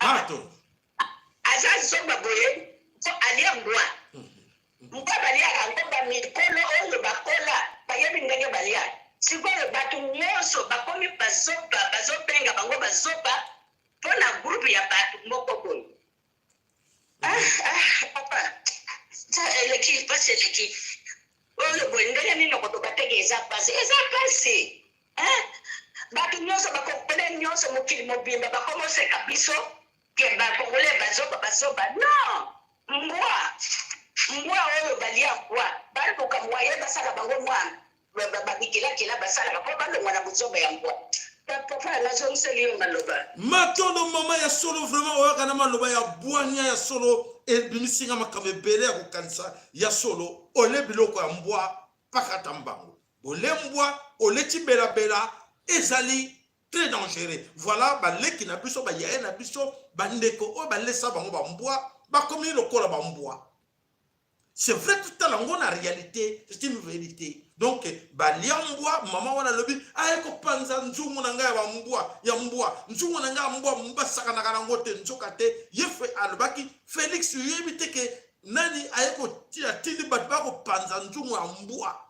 Marto. Aza zoba boye po alia mbwa. Mbwa baliaka yango ba mikolo oyo bakola bayebi ndenge balia. Sikoyo bato nyonso bakomi bazoba, bazobenga bango bazoba mpo na groupe ya bato moko boye. Ah, ah, papa, eleki mpasi eleki oyo boye ndenge nini okoloba teke eza mpasi? Eza mpasi. Hein? Bato nyonso bakongole nyonso mokili mobimba bakomoseka biso ke bakongole bazoba bazoba. Non, mbwa mbwa oyo balia mbwa baluka mwaye basala bango mwa babikelakela basalaka mpo balongwa na buzoba ya mbwa. Papa, nazongiseli yo maloba. Matondo mama ya solo, vraiment oyaka na maloba ya bwania ya solo, ebimisi nga makambo ebele ya kokanisa ya solo. Ole biloko ya mbwa pakata mbango, bole mbwa oleti belabela, ezali très dangereux. Voilà baleki na biso, bayaya na biso, bandeko oyo balesa bango bambwa, bakomi lokola bambwa. C'est vrai, totala yango na réalité, c'est une vérité. Donc balia mbwa. Mama wana alobi aye kopanza nzungu na ngai ya bambwa ya mbwa, nzungu na ngai ya mbwa, basakanaka nango te. Nzoka te ye alobaki Félix oyebi te ke nani aye kotia, tindi bato bakopanza nzungu ya mbwa.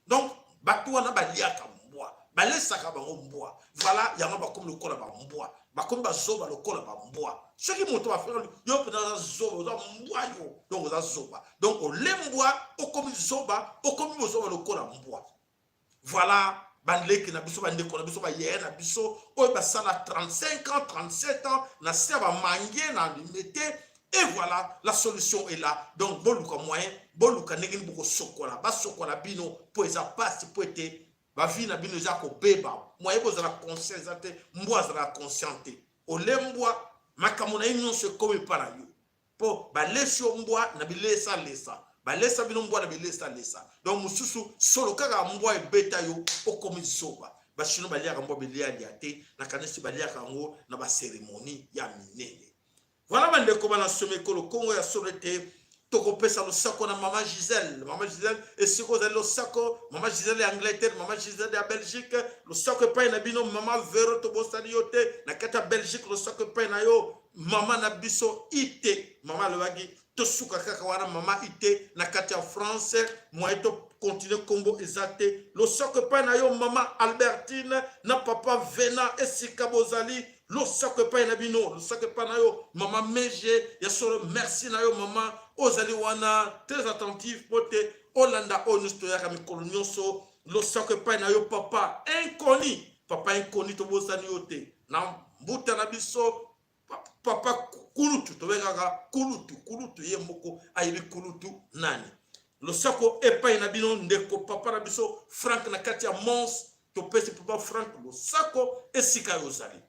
Donc bato wana baliaka mbwa, balesaka bango mbwa. Voilà, yango bakomi lokola bambwa, bakomi bazoba lokola bambwa. Soki moto bafeka yo mpenza, oza zoba, oza mbwa yo. Donc oza zoba, donc ole mbwa, okomi zoba, okomi bozoba lokola mbwa. Voilà bandeki na biso, bandeko na biso, bayeye na biso oyo basala 35 ans, 37 ans na se ya bamange na Limete. Et voilà, la solution est là. Donc boluka moyen, boluka ndenge nini bokosokola, basokola bino, mpo eza pasi, mpo ete bavie na bino eza kobeba. Moyen bozala conscient eza te. Mbwa azalaka conscient te. Olembwa, makambo na ye nyonso ekomi mpa na yo, mpo balesi yo mbwa na bilesalesa, balesa bino mbwa na bilesalesa. Donc mosusu solo kaka mbwa ebeta yo, okomi zoba. Bachinois baliaka mbwa bilialia te, nakanisi baliaka yango na bacérémonie ya minene. Voilà bandeko bana somekolo Kongo ya solo ete tokopesa losako na mama Gisele. Mama Gisele, esika ozali, losako. Mama Gisele ya Angleterre, mama Gisele ya Belgique, losako epai na bino. Mama Vero, tobosani yo te na kati ya Belgique, losako epai na yo. Mama na biso ite, mama alobaki tosuka kaka wana. Mama ite na kati ya France, moyen tocontinue nkombo eza te, losako epai na yo. Mama Albertine na papa Vena, esika bozali, losako epai na bino, losako epai na yo. Mama Mege ya solo, merci na yo mama, ozali wana très attentive po te olanda oyo nyonso toyaka mikolo nyonso. Losako epai na yo papa Inconnu. Papa Inconnu, tobosani yo te na mbuta na biso papa Kulutu, tobengaka Kulutu. Kulutu ye moko ayebi Kulutu nani. Losako epai na bino ndeko papa na biso Frank na kati ya Mons. Topesi papa Frank losako esika yo ozali.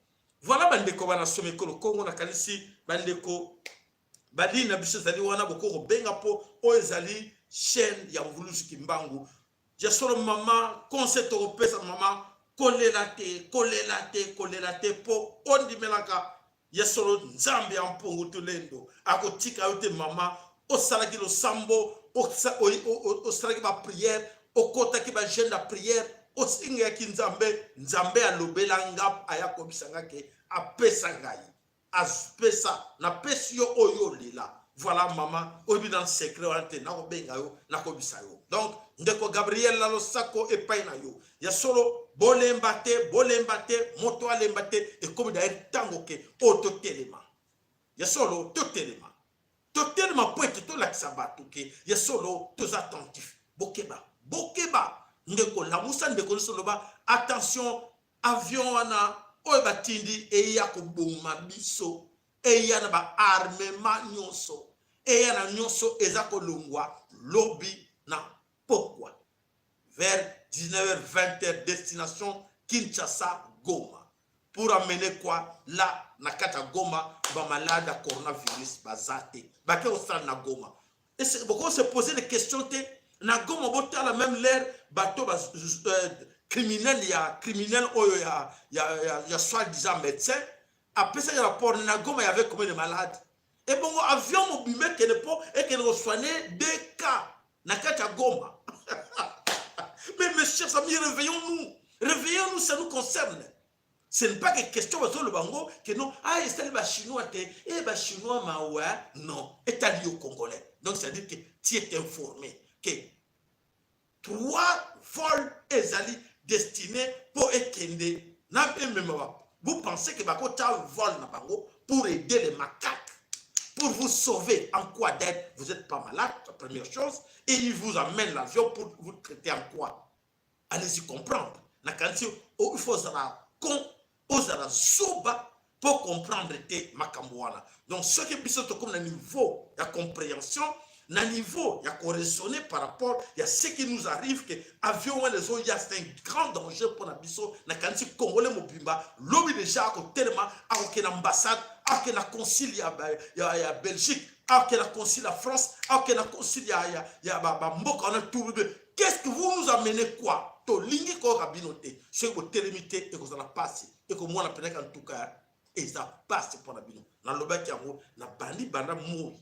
Voilà bandeko bana somekolo Kongo, nakanisi bandeko balini na biso ezali wana, bokoki kobenga mpo oyo ezali chaîne ya Mvuluzi Kimbangu ya solo. Mama, conseil tokopesa mama: kolela te, kolela te, kolela te, mpo ondimelaka ya solo Nzambe ya mpungu tulendo akotika yo te. Mama, osalaki losambo, osalaki baprière, okotaki bajeûne ya prière, osengaki Nzambe. Nzambe alobela nga, aya koyebisa nga ke apesa ngai, apesa, napesi yo oyo olela. Voilà mama, oyebi na secret wana te, nakobenga yo, nakobisa yo. Donc ndeko Gabriel na losako epai na yo ya solo. Bolemba te, bolemba te, moto alemba te. Ekomi daye ntango ke oyo totelema ya solo, totelema, totelema mpo ete tolakisa bato ke ya solo toza attentif. Bokeba, bokeba ndeko, lamusa ndeko nyonso, loba attention, avion wana oyo batindi eya koboma biso, eya na baarmement nyonso, eya na nyonso, eza kolongwa lobi na pokwa vers 19h, 20h, destination Kinshasa, Goma. Pour amener quoi là na kati ya Goma? Bamalade ya coronavirus baza te, bake kosala na Goma. Boko se poser des questions te? Na Goma, botala même l'air bato ba criminel ya criminel oyo ya soi-disant médecin apesaki rapport na Goma, y avait combien de malades? Ebongo avion mobimba ekende mpo ekende kosoigner deux cas na kati ya Goma. Mais mes chers amis, réveillons-nous, réveillons-nous, ça nous concerne. Ce n'est pas que question bazoloba yango que non, ah, esali bachinois te, e bachinois mawa. Non, etali yo Congolais. Donc c'est à dire que tu es informé que trois vols ezali destiné mpo ekende na emema. Vous pensez que bakotia vol na bango pour aider les macaques, pour vous sauver en quoi? D'être, vous n'êtes pas malade, la première chose, et il vous amène l'avion pour vous traiter en quoi? Allez-y comprendre. Nakanisi il faut ozala con, ozala zoba pour comprendre te makambo wana. Donc soki biso tokomi na niveau ya compréhension, Na niveau ya koraisonner par rapport ya ce qui nous arrive, que avion wana ezoya, c'est un grand danger mpo na biso. Nakanisi Congolais mobimba lobi déjà akotelema, akokende ambassade, akokende na concile ya Belgique, akokende na concile ya France, akokende na concile ya bamboka wana tout. Qu'est-ce que vous nous amenez, quoi? Tolingi koyoka bino te. Soki botelemi te, ekozala pasi, ekomona mpenaka ntuka eza pasi mpo na bino. Nalobaki yango na bandi banda moi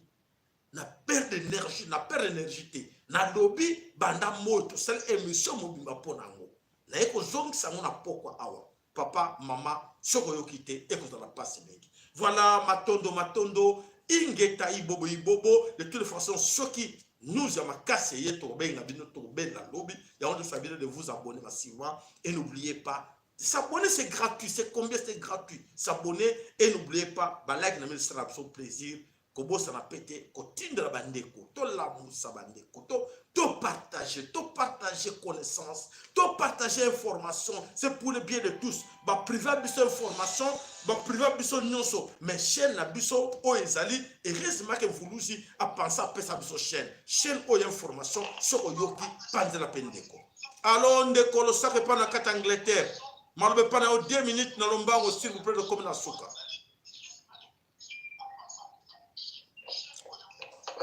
na perte d'énergie, na perte d'énergie te. Nalobi banda moi tosali émission mobimba mpo na yango, naye kozongisa yango na pokwa awa. Papa, mama, soki oyoki te, ekozala mpasi mingi. Voilà, matondo, matondo, ingeta, ibobo, ibobo. De toute façon, soki news ya makasi eye, tokobenga bino, tokobenga lobi yango. Tosala bino de vous abonner massivement et n'oubliez pas, s'abonner, c'est gratuit. C'est combien? C'est gratuit. S'abonner et n'oubliez pas balike na bino, esala biso plaisir. Kobosana mpe te kotindela bandeko, tolamusa bandeko, topartage, topartage connaissance, topartage information, c'est pour le bien de tous. Bapriva biso information, bapriva biso nyonso, mais chaîne na biso oyo ezali, heureusement ke Vuluzi apense apesa biso chaîne, chaîne oyo information. Soki oyoki, panzela mpe ndeko. Alo, ndeko, losaka epa na kati ya Angleterre, maloba epa na yo 2 minutes na lombango, s'il vous plaît, tokomi na suka.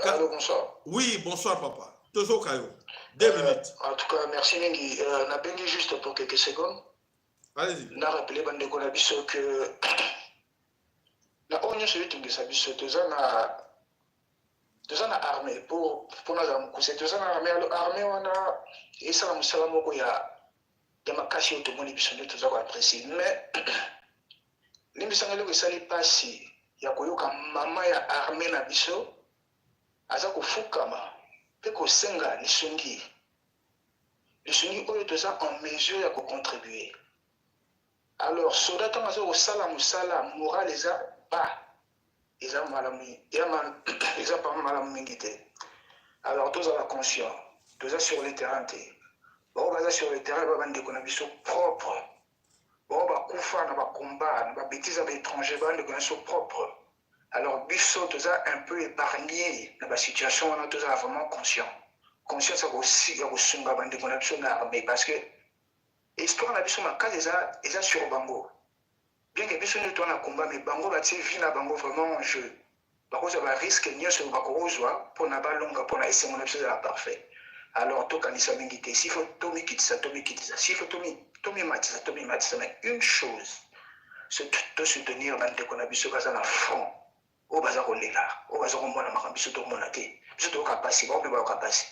Allô, bonsoir. Oui, bonsoir papa. Toujours Kayo. 2 minutes. En tout cas, merci mingi. Nabengi juste pour quelques secondes. Allez-y. Na rappelé bandeko na biso que na oyo nyonso etungisa biso, toza na armée pour nazala mokuse, toza na armée. Alors armée wana esala mosala moko ya makasi oyo tomoni biso nde toza koapprécie, mais limbisanga, eloko esali mpasi ya koyoka mama ya armée na biso aza kofukama mpe kosenga lisungi, lisungi oyo toza en mesure ya kocontribue. Alors soda ntango aza kosala mosala, moral eza ba eza malamu, eza pa malamu mingi te. Alors tozala conscient, toza sur le terrain te. Bango baza sur le terrain, ba bandeko na biso propre, bango bakufa na bacombat na babétise ya baétranger, bandeko na biso propre. Alors biso toza un peu épargné na basituation wana. Tozala vraiment conscient, conscience ya kosunga bandeko na biso na armée, parce que espoir na biso makasi eza sur bango. Bien que biso nde toza na combat, mais bango batie vie na bango vraiment en jeu, bakozwa barisque nyonso bakozwa mpona balonga, mpona esengo na biso ezala parfait. Alors tokanisa mingi te. S'il faut tomikitisa, tomikitisa. S'il faut tomimatisa, tomimatisa. Mais une chose, tosoutenir bandeko na biso baza na front, oyo baza kolela, oyo baza komona makambo biso tomona te. Biso toyoka pasi, bango mpe bayoka pasi,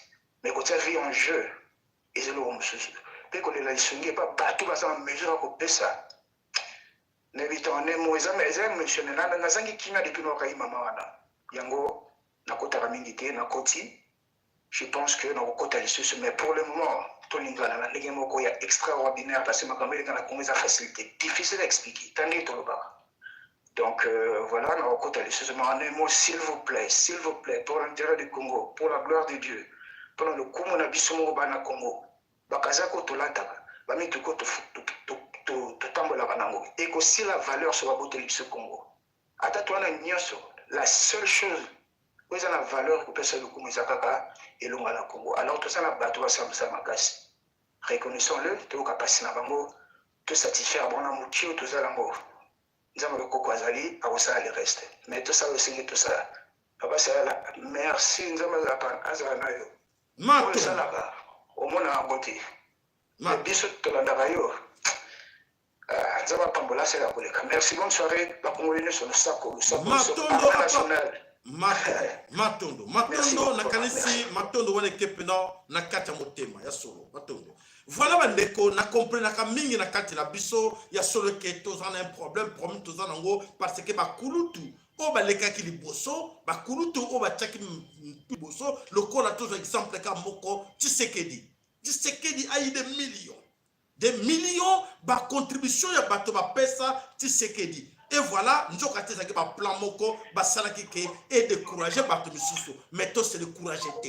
mais kotia vie en jeu eza eloko mosusu. Mpe kolela lisungi epa bato baza na mesure ya kopesa, nayebi te nemo eza émotionnel. Nazangi kimia depuis nayokai mama wana. Yango nakotaka mingi te, nakoti, je pense que nakokota lisusu, mais pour le moment tolingana na ndenge moko ya extraordinaire, parce que makambo eleka na Congo eza facilité, difficile à expliquer, ta ndenge tolobaka. Donc voilà, nakokota lisusu, mais en un mot, s'il vous plaît, s'il vous plaît, pour l'intérêt du Congo, pour la gloire de Dieu, mpona lokumu na biso moko bana Congo, bakazaka oyo tolataka, bamituka oyo totambolaka nango ekosila valeur so baboteli biso Congo. Ata towana nyonso, la seule chose oyo eza na valeur kopesa lokumu eza kaka elonga na Congo. Alors toza na bato basala mosala makasi, reconnaissons-le, toyoka mpasi na bango, tosatisfaire bango na moke oyo toza nango. Nzambe lokoko azali, akosala le reste, mais tosala osengi tosala. Papa Sayala, merci, Nzambe azala na yo. Oyo osalaka omona yango te, mais biso tolandaka yo. Nzambe apambola, asala koleka. Merci, bonne soirée bakongoli nyonso, losako, losako national. Matondo, matondo, nakanisi matondo wana eke mpena na kati ya motema ya solo. Matondo. Voilà bandeko, na comprenaka mingi na kati na biso ya solo ke toza na un problème. Problème toza nango parce que bakulutu oyo balekaki liboso, bakulutu oyo batiaki liboso, lokola tozwa exemple ka moko, Tshisekedi. Tshisekedi ayi des millions, des millions, bacontribution ya bato bapesa Tshisekedi, et voilà, nzoka te ezalaki baplan moko basalaki ke edécourage bato misusu. Mais to se décourage te,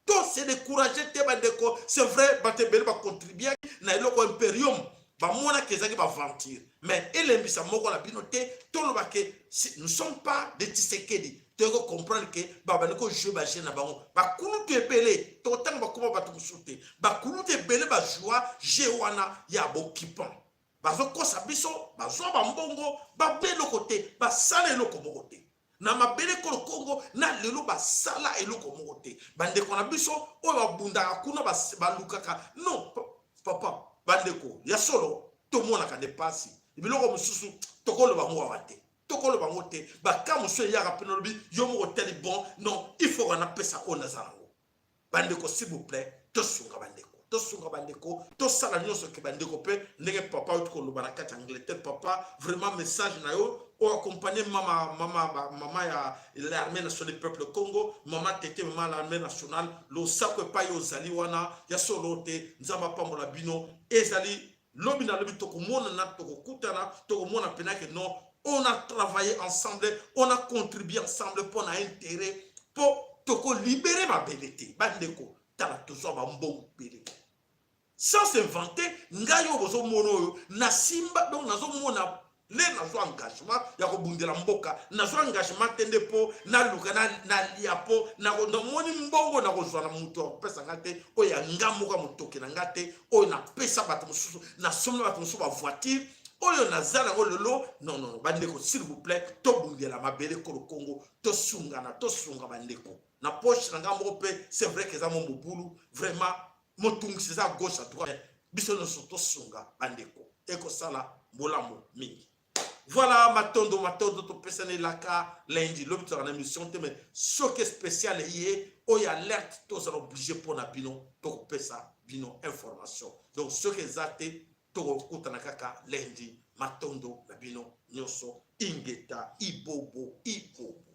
to se décourage te bandeko. C'est vrai, bato ebele bacontribuaki na eloko imperium, bamonaki ezalaki baventure, mais elembisa moko na bino te. Toloba ke nous sommes pas de Tshisekedi. Toyei kocomprendre ke babandi kojouer bajeu na bango. Bakulutu ebele, totanga bakoma bato mosusu te, bakulutu ebele bajoua jeu wana ya boccupant. Bazokosa biso, bazwa bambongo, babe eloko te, basala eloko moko te na mabele kolo Kongo. Na lelo basala eloko moko te. Bandeko na biso oyo babundaka kuna, balukaka non papa. Bandeko ya solo, tomonaka nde pasi. Biloko mosusu tokoloba ngo awa te, tokoloba ngo te. Baka mosusu eyaka mpe nalobi yo moko otali bon. Non, il faut kana pesa oyo naza nango. Bandeko, s'il vous plaît, tosunga bandeko, tosunga bandeko, tosala nyonso ke bandeko mpe ndenge papa oyo koloba na kati ya Angleterre. Papa, vraiment message na yo oyo accompagne mama, mama, mama ya l'Armée nationale du peuple Congo, mama Tete, mama l'armée nationale, losako epai ozali wana ya solo te. Nzambe apambola bino. Ezali lobi na lobi tokomonana, tokokutana, tokomona mpena ke non, on a travaillé ensemble, on a contribué ensemble mpo na intérêt, mpo tokolibérer mabele te. Bandeko, tala, tozwa bambongo ebele sans s'inventer. Ngai oyo bozomona oyo nasimba, donc nazomona nde nazwa engagement ya kobundela mboka. Nazwa engagement te nde mpo naluka nalia, mpo namoni mbongo nakozwa na moto ya kopesa nga te. Oyo ya nga moko ya motoki na nga te, oyo napesa bato mosusu, nasombi bato mosusu bavoiture oyo naza nango lelo. Non, non, bandeko, s'il vous plaît, tobundela mabele kolo Kongo, tosungana, tosunga bandeko. Na poche na nga moko mpe, c'est vrai ke eza mo mobulu, vraiment motungisi eza gauche à droite. Biso nyonso tosunga bandeko, ekosala bolamu mingi. Voilà, matondo, matondo. Topesani elaka lundi. Lobi tozalaka na émission te, mais soki spécial ye oyo alerte, tozala obligé mpo na bino, tokopesa bino information. Donc soki eza te, tokokutana kaka lundi. Matondo na bino nyonso. Ingeta, ibobo, ibobo.